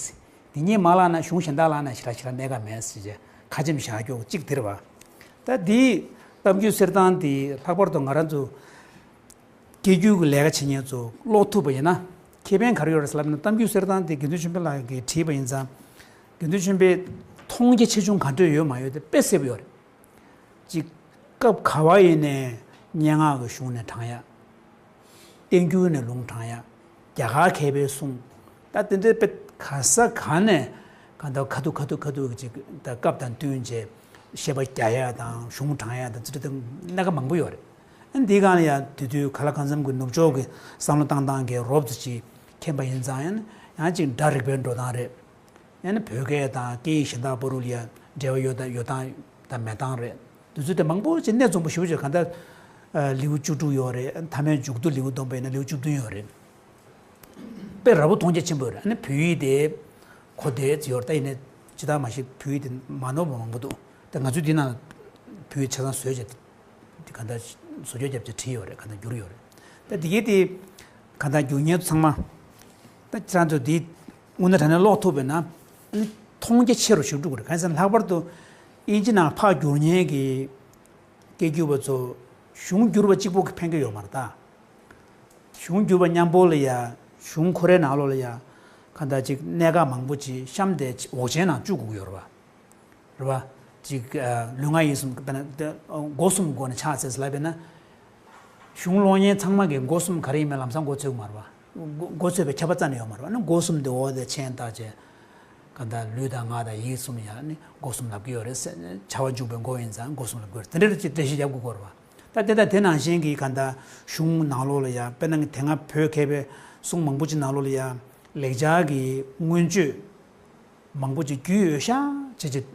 འདི་གཉིས་མ་བརླག་ན་གཞུང་གཞན་དག་བརླག་ན་ཞེ་དྲག་ཞེ་དྲག་གནད་འགག་མེད་ཟེར་བྱས་ཁ་ཆེམས་བཞག་རྒྱུ་གཅིག་དེ་རེད་བ། ད་འདི་གཏམ་རྒྱུད་གསེར་ཐང་འདི་ལྷག་པར་དུ་ང་རང་ཚོ་སྐད་སྒྱུར་གྱི་ལས་ཀ་བྱེད་མཁན་ཚོ་ཀློག་ཐུབ་པ་ཡིན་ན་ཁེ་ཕན་ག་རེ་ཡོད་རེད་ཟེར་ལབ་ན། གཏམ་རྒྱུད་གསེར་ཐང་འདི་དགེ་འདུན་ཆོས་འཕེལ་ལགས་ཀྱིས་བྲིས་པ་ཡིན་ཙང་དགེ་འདུན་ཆོས་འཕེལ་མཐོང་རྒྱ་ཆེ་ཆུང་ག་འདྲ་ཡོད་མ་ཡོད་དེ་དཔེ་གསལ་པོ་ཡོད་རེད། གཅིག་སྐབས་ག་བ་ཡིན་ནའི་སྙན་ངག་གི་གཞུང་ནས་དྲངས་ཡ། བསྟན་འགྱུར་ནས་ལུང་དྲངས་ཡ། རྒྱ་གར་མཁས་པའི་གསུང་། ད་དེ་འདྲའི་དཔེ་ག་ས་ག་ནས་གང་ལྟར་ཁ་ཐུག་ཁ་ཐུག་ཁ་ཐུག་གི་ཅིག་ད་སྐབས་དང་བསྟུན་བྱས་བཤད་པ་རྒྱག་ཡ་དང་གཞུང་དྲངས་ཡ་དང་ཅི་འདྲ་དང་སྣ་ཁ་མང་པོ་ཡོད་རེད། ཨ་འདི་སྒང་ལ་ཡང་དེ་དུས་ག་ལ་གང་འཚམ་གྱི་ནུབ་ཕྱོགས་ཀྱི་བསམ་བློ་བཏང་སྟངས་ཀྱི་རོབ་ཙམ་ཅིག་མཁྱེན་པ་ཡིན་ཙང་ཡང་ཡང་ཅིག་སྒྲ་རིག་པའི་འགྲོ་སྟངས་རེད། ཡང་ན་བོད་སྐད་དང་སྐད་ཡིག་གཞན་དག་བར་ལ་ཡང་འབྲེལ་བ་ཡོད་དང་ཡོད་སྟངས་དང་མེད་སྟངས་རེད། དེ་ཚོ་དེ་མང་པོ་ཅིག་གནད་འཛོམས་པོ་ཞེ་པོ་ཅིག་གང་ལྟར་ལེའུ་བཅུ་དྲུག་ཡོད་རེད། མཐའ་མའི་མཇུག་བསྡུ་ལེའུ་བསྡོམས་པ་ཡིན་ན་ལེའུ་བཅུ་བདུན་ཡོད་རེད། དཔེ་ར་བོ་མཐོང་རྒྱ་ཆེན་པོ་ཡོད་རེད། ཨ་ནི་བོད་ཡིག་དེ་གོ་བདེ་ཙི་ཡོད་རེད། ད་ཡིན་ནའི་ཇི་ལྟར་མ་ཤེས་བོད་ཡིག་དེ་མ་ནོར་བ་མང་པོ་འདུག་ད་ང་ཚོས་འདི་ནང་བོད་ཡིག་ཆ་ཚང་བཟོས་བྱས་གང་ལྟར་བཟོ་བཅོས་བརྒྱབ་བྱས་བྲིས་ཡོད་རེད། གང་ལྟར་བསྒྱུར་ཡོད་རེད། ད་འདི་གའི་དེ་གང་ལྟར་བསྒྱུར་མཁན་ཚོ་ཚང་མ་ད་ཁྱེད་རང་ཚོ་འདི་དངོས་གནས་དྲང་གནས་ཀློག་ཐུབ་པས་ན་ཨ་ནི་མཐོང་རྒྱ་ཆེ་རུ་ཞིག་འགྲོ་གི་རེད། གང་ཡིན་ཟེར་ན་ལྷག་པར་དུ་དབྱིན་ཇི་ནང་ཕར་བསྒྱུར་མཁན་གྱི་སྐད་སྒྱུར་བ་ཚོ་གཞུང་བསྒྱུར་བ་གཅིག་པོ་གིས་ཕན་གྱི་ཡོད་མ་རེད་ད། གཞུང་བསྒྱུར་བ་མཉམ་པོ་ལ་ཡ་གཞུང་ཁོ་རའི་ནང་ལོགས་ལ་ཡ་གང་ལྟར་ཅིག་གནད་འགག་མང་པོ་ཅིག་གཤམ་དེ་འོག་ཆེན་ནང་བཅུག་དགོས་ཀྱི་ཡོད་རེད་བ། རེད་བ། ཅིག་ལུས་ངག་ཡིད་གསུམ་དཔེར་ན་སྒོ་གསུམ་སྒོ་ནས་ཕྱག་འཚལ་ལབ་པས་ན། གཞུང་ཀློག་མཁན་ཚང་མ་གིས་སྒོ་གསུམ་ག་རེ་ཡིན་མིན་ལམ་སང་མགོ་ཚོས་ཀྱི་མ་རེད་བ། མགོ་མགོ་ཚོས་པའི་ཁྱབ་པ་རྩ་ནས་ཡོད་མ་རེད་བ། ཨ་ནི་སྒོ་གསུམ་དེ་འོག་དེ་མཆན་བཏགས་བྱས། གང་ལྟར་ལུས་དང་ངག་དང་ཡིད་གསུམ་ཡང་ནི་སྒོ་གསུམ་ལབ་ཀྱི་ཡོད་རེད་ཟེར། བྱ་བ་འཇུག་པའི་སྒོ་ཡིན་ཙང་སྒོ་གསུམ་ལབ་ཀྱི་ཡོད་རེད། དེ་འདྲ་ཅིག་འགྲེལ་བཤད་རྒྱབ་དགོས་ཀྱི་ཡོད་རེད་བ། ད་དེ་དང་དེ་ནང་བཞིན་གྱི་གང་ལྟར་གཞུང་ནང་ལོགས་ལ་ཡང་དཔེར་ན་དེ་སྔ་བོད་མཁས་པའི་གསུང་མང་པོ་ཅིག་ནང་ལོགས་ལ་ཡང་ལེགས་སྦྱར་གྱི་མངོན་བརྗོད་མང་པོ་ཅིག་རྒྱུས་ཡོད་ཤག་བྱས་བྱས་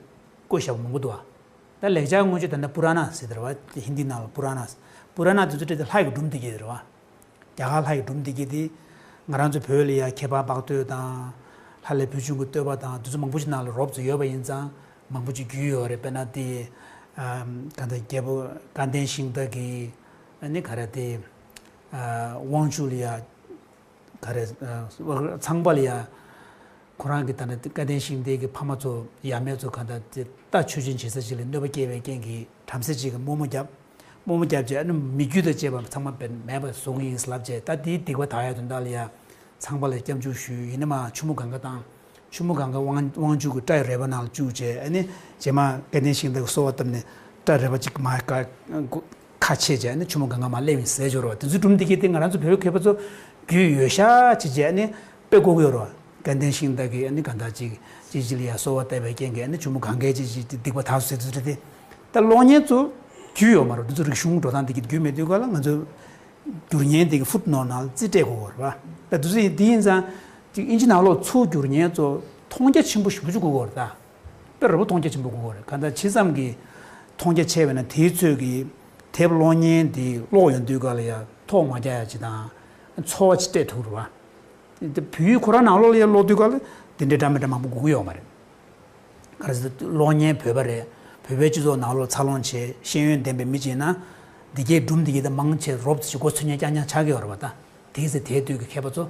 བཀོད་བཞག་པ་མང་པོ་འདུག་བ། ད་ལེགས་སྦྱར་མངོན་བརྗོད་ད་ལྟ་པུ་ར་ན་ཟེར་དེ་རེད་བ། ཧིན་དི་ནང་ལ་པུ་ར་ན། པུ་ར་ན་དེ་ཚོ་སྤྲད་དེ་ལྷ་ཡི་སྒྲུང་འདི་གྱད་རེད་བ། རྒྱ་གར་ལྷ་ཡི་སྒྲུང་འདི་གྱད་དེ་ང་རང་ཚོ་བོད་ལ་ཡ་ཁྱད་པར་འཕགས་བསྟོད་དང་། ལྷ་ལས་བུ་ཆུང་གི་བསྟོད་པ་དང་དེ་ཚོ་མང་པོ་ཅིག་ནང་ལ་རོབ་ཙམ་ཡོད་པ་ཡིན་ཙང་མང་པོ་ཅིག་རྒྱུས་ཡོད་རེད། དཔེར་ན་དེ་ཨམ་ད་ལྟ་རྒྱལ་པོ་སྐལ་ལྡན་ཤིང་རྟ་གི་ཨ་ནི་ག་རེ་དེ་ཨ་དབང་ཕྱུག་ལ་ཡ་ག་རེ་ཨ་ཚངས་པ་ལ་ཡ་ཁོ་རང་གི་ད་ནི་སྐལ་ལྡན་ཤིང་རྟའི་གི་ཕ་མ་ཚོ་ཡབ་མེས་ཚོ་གང་ལྟར་དེ་རྟ་མཆོད་སྦྱིན་བྱེད་ས་ཞིག་ལ་གནོད་པ་སྐྱེལ་བའི་རྐྱེན་གྱིས་བྲམ་ཟེ་ཅིག་གིས་དམོད་མོ་བརྒྱབ། དམོད་མོ་བརྒྱབ་རྗེས་ཨ་ནི་མི་རྒྱུད་དང་བཅས་པ་ཚང་མ་བེད་མེད་པ་བཟོ་གི་ཡིན་ལབ་རྗེས། ད་དེའི་སྡིག་པ་དག་ཡ་དོན་དག་ལ་ཡ་ཚངས་པ་ལ་སྐྱབས་འཇུག་ཞུས། ཡིན་ན་མ་ཆུ་མོ་གངྒཱ་བཏང་། ཆུ་མོ་གངྒཱ་དབང་དབང་ཕྱུག་གི་སྐྲ་ཡི་རལ་པ་ནང་ལ་བཅུག་རྗེས་ཨ་ནི་རྗེས་མ་སྐལ་ལྡན་ཤིང་རྟ་གིས་གསོལ་བ་བཏབ་ནས་སྐྲ་རལ་པ་གཅིག་མར་ཁ་ཁ་ཕྱེ་རྗེས་ཨ་ནི་ཆུ་མོ་གངྒཱ་མར་སླེབས་ཡིན་ཟེར་འབྱོར་བ། དེ་ཚོའི་སྒྲུང་འདི་གྱད་དེ་ང་རང་ཚོ་བོད་མཁས་པ་ཚོ་རྒྱུས་ཡོད་ཤག་བྱས་རྗེས་ཨ་ནི་དཔེ་བཀོད་ཀྱི་ཡོད་རེད་བ། སྐལ་ལྡན་ཤིང་རྟ་གིས་ཨ་ནི་གང་ལྟར་ཅིག་ཅིག་ཅིག་ལ་ཡ་གསོལ་བ་བཏབ་པའི་རྐྱེན་གྱིས་ཨ་ནི་ཆུ་མོ་གངྒཱའི་ཅིག་ཅིག་སྡིག་པ་དག་སོང་ཟེར་དུས་དེ། ད་ཀློག་མཁན་ཚོ་རྒྱུས་ཡོད་མ་རེད། འདི་ཚོ་རིག་གཞུང་འགྲོ་སྟངས་འདི་གྱད་རྒྱུས་མེད་དུས་ག་ལ་ང་ཚོ་བསྒྱུར་མཁན་དེ་གི་ཕུཊ་ནོཊ་ནང་ལ་རྩིས་སྤྲད་དགོས་པ་རེད་བ། ད་དུས་ཚོད་འདི་ཡིན་ཙང་ཅིག་ཨིན་ཇི་ནང་ལོགས་ཚུར་བསྒྱུར་མཁན་ཚོ་མཐོང་རྒྱ་ཆེན་པོ་ཞེ་པོ་ཅིག་དགོས་ཀྱི་ཡོད་རེད་ད། དཔེ་ར་བོ་མཐོང་རྒྱ་ཆེན་པོ་དགོས་ཀྱི་ཡོད་རེད། གང་ལྟར་ཇི་ཙམ་གྱི་མཐོང་རྒྱ་ཆེ་བས་ན་དེའི་ཚོད་ཀྱིས་དེབ་ཀློག་མཁན་དེ་ཀློག་ཡོང་དུས་ག་ལ་ཡ་ཐོག་མ་རྒྱག་ཡ་ཅིག་དང་ཚོར་བ་ཅིག་སྤྲད་ཐུབ་རེད་བ། དེ་བོད་ཡིག་ཁོ་རང་ནང་ལོགས་ལ་ཡ་ཀློག་དུས་ག་ལ་དེ་འདྲའི་འདྲ་མི་འདྲ་མང་པོ་དགོས་ཀྱི་ཡོད་མ་རེད། ག་རེ་ཟེར་ཀློག་མཁན་བོད་པ་རེད། བོད་པའི་སྤྱི་ཚོགས་ནང་ལོགས་འཚར་ལོངས་བྱས་ཤེས་ཡོན་ལྡན་པའི་མི་ཅིག་ཡིན་ན། འདི་གའི་སྒྲུང་འདི་གའི་ད་མང་ཆེ་རོབ་ཙམ་ཞིག་མགོ་ཚོད་མཁན་རྐྱང་རྐྱང་ཆགས་ཀྱི་ཡོད་རེད་བ་ད། དེའི་ཚེ་དེའི་དུས་ཀྱི་མཁས་པ་ཚོ་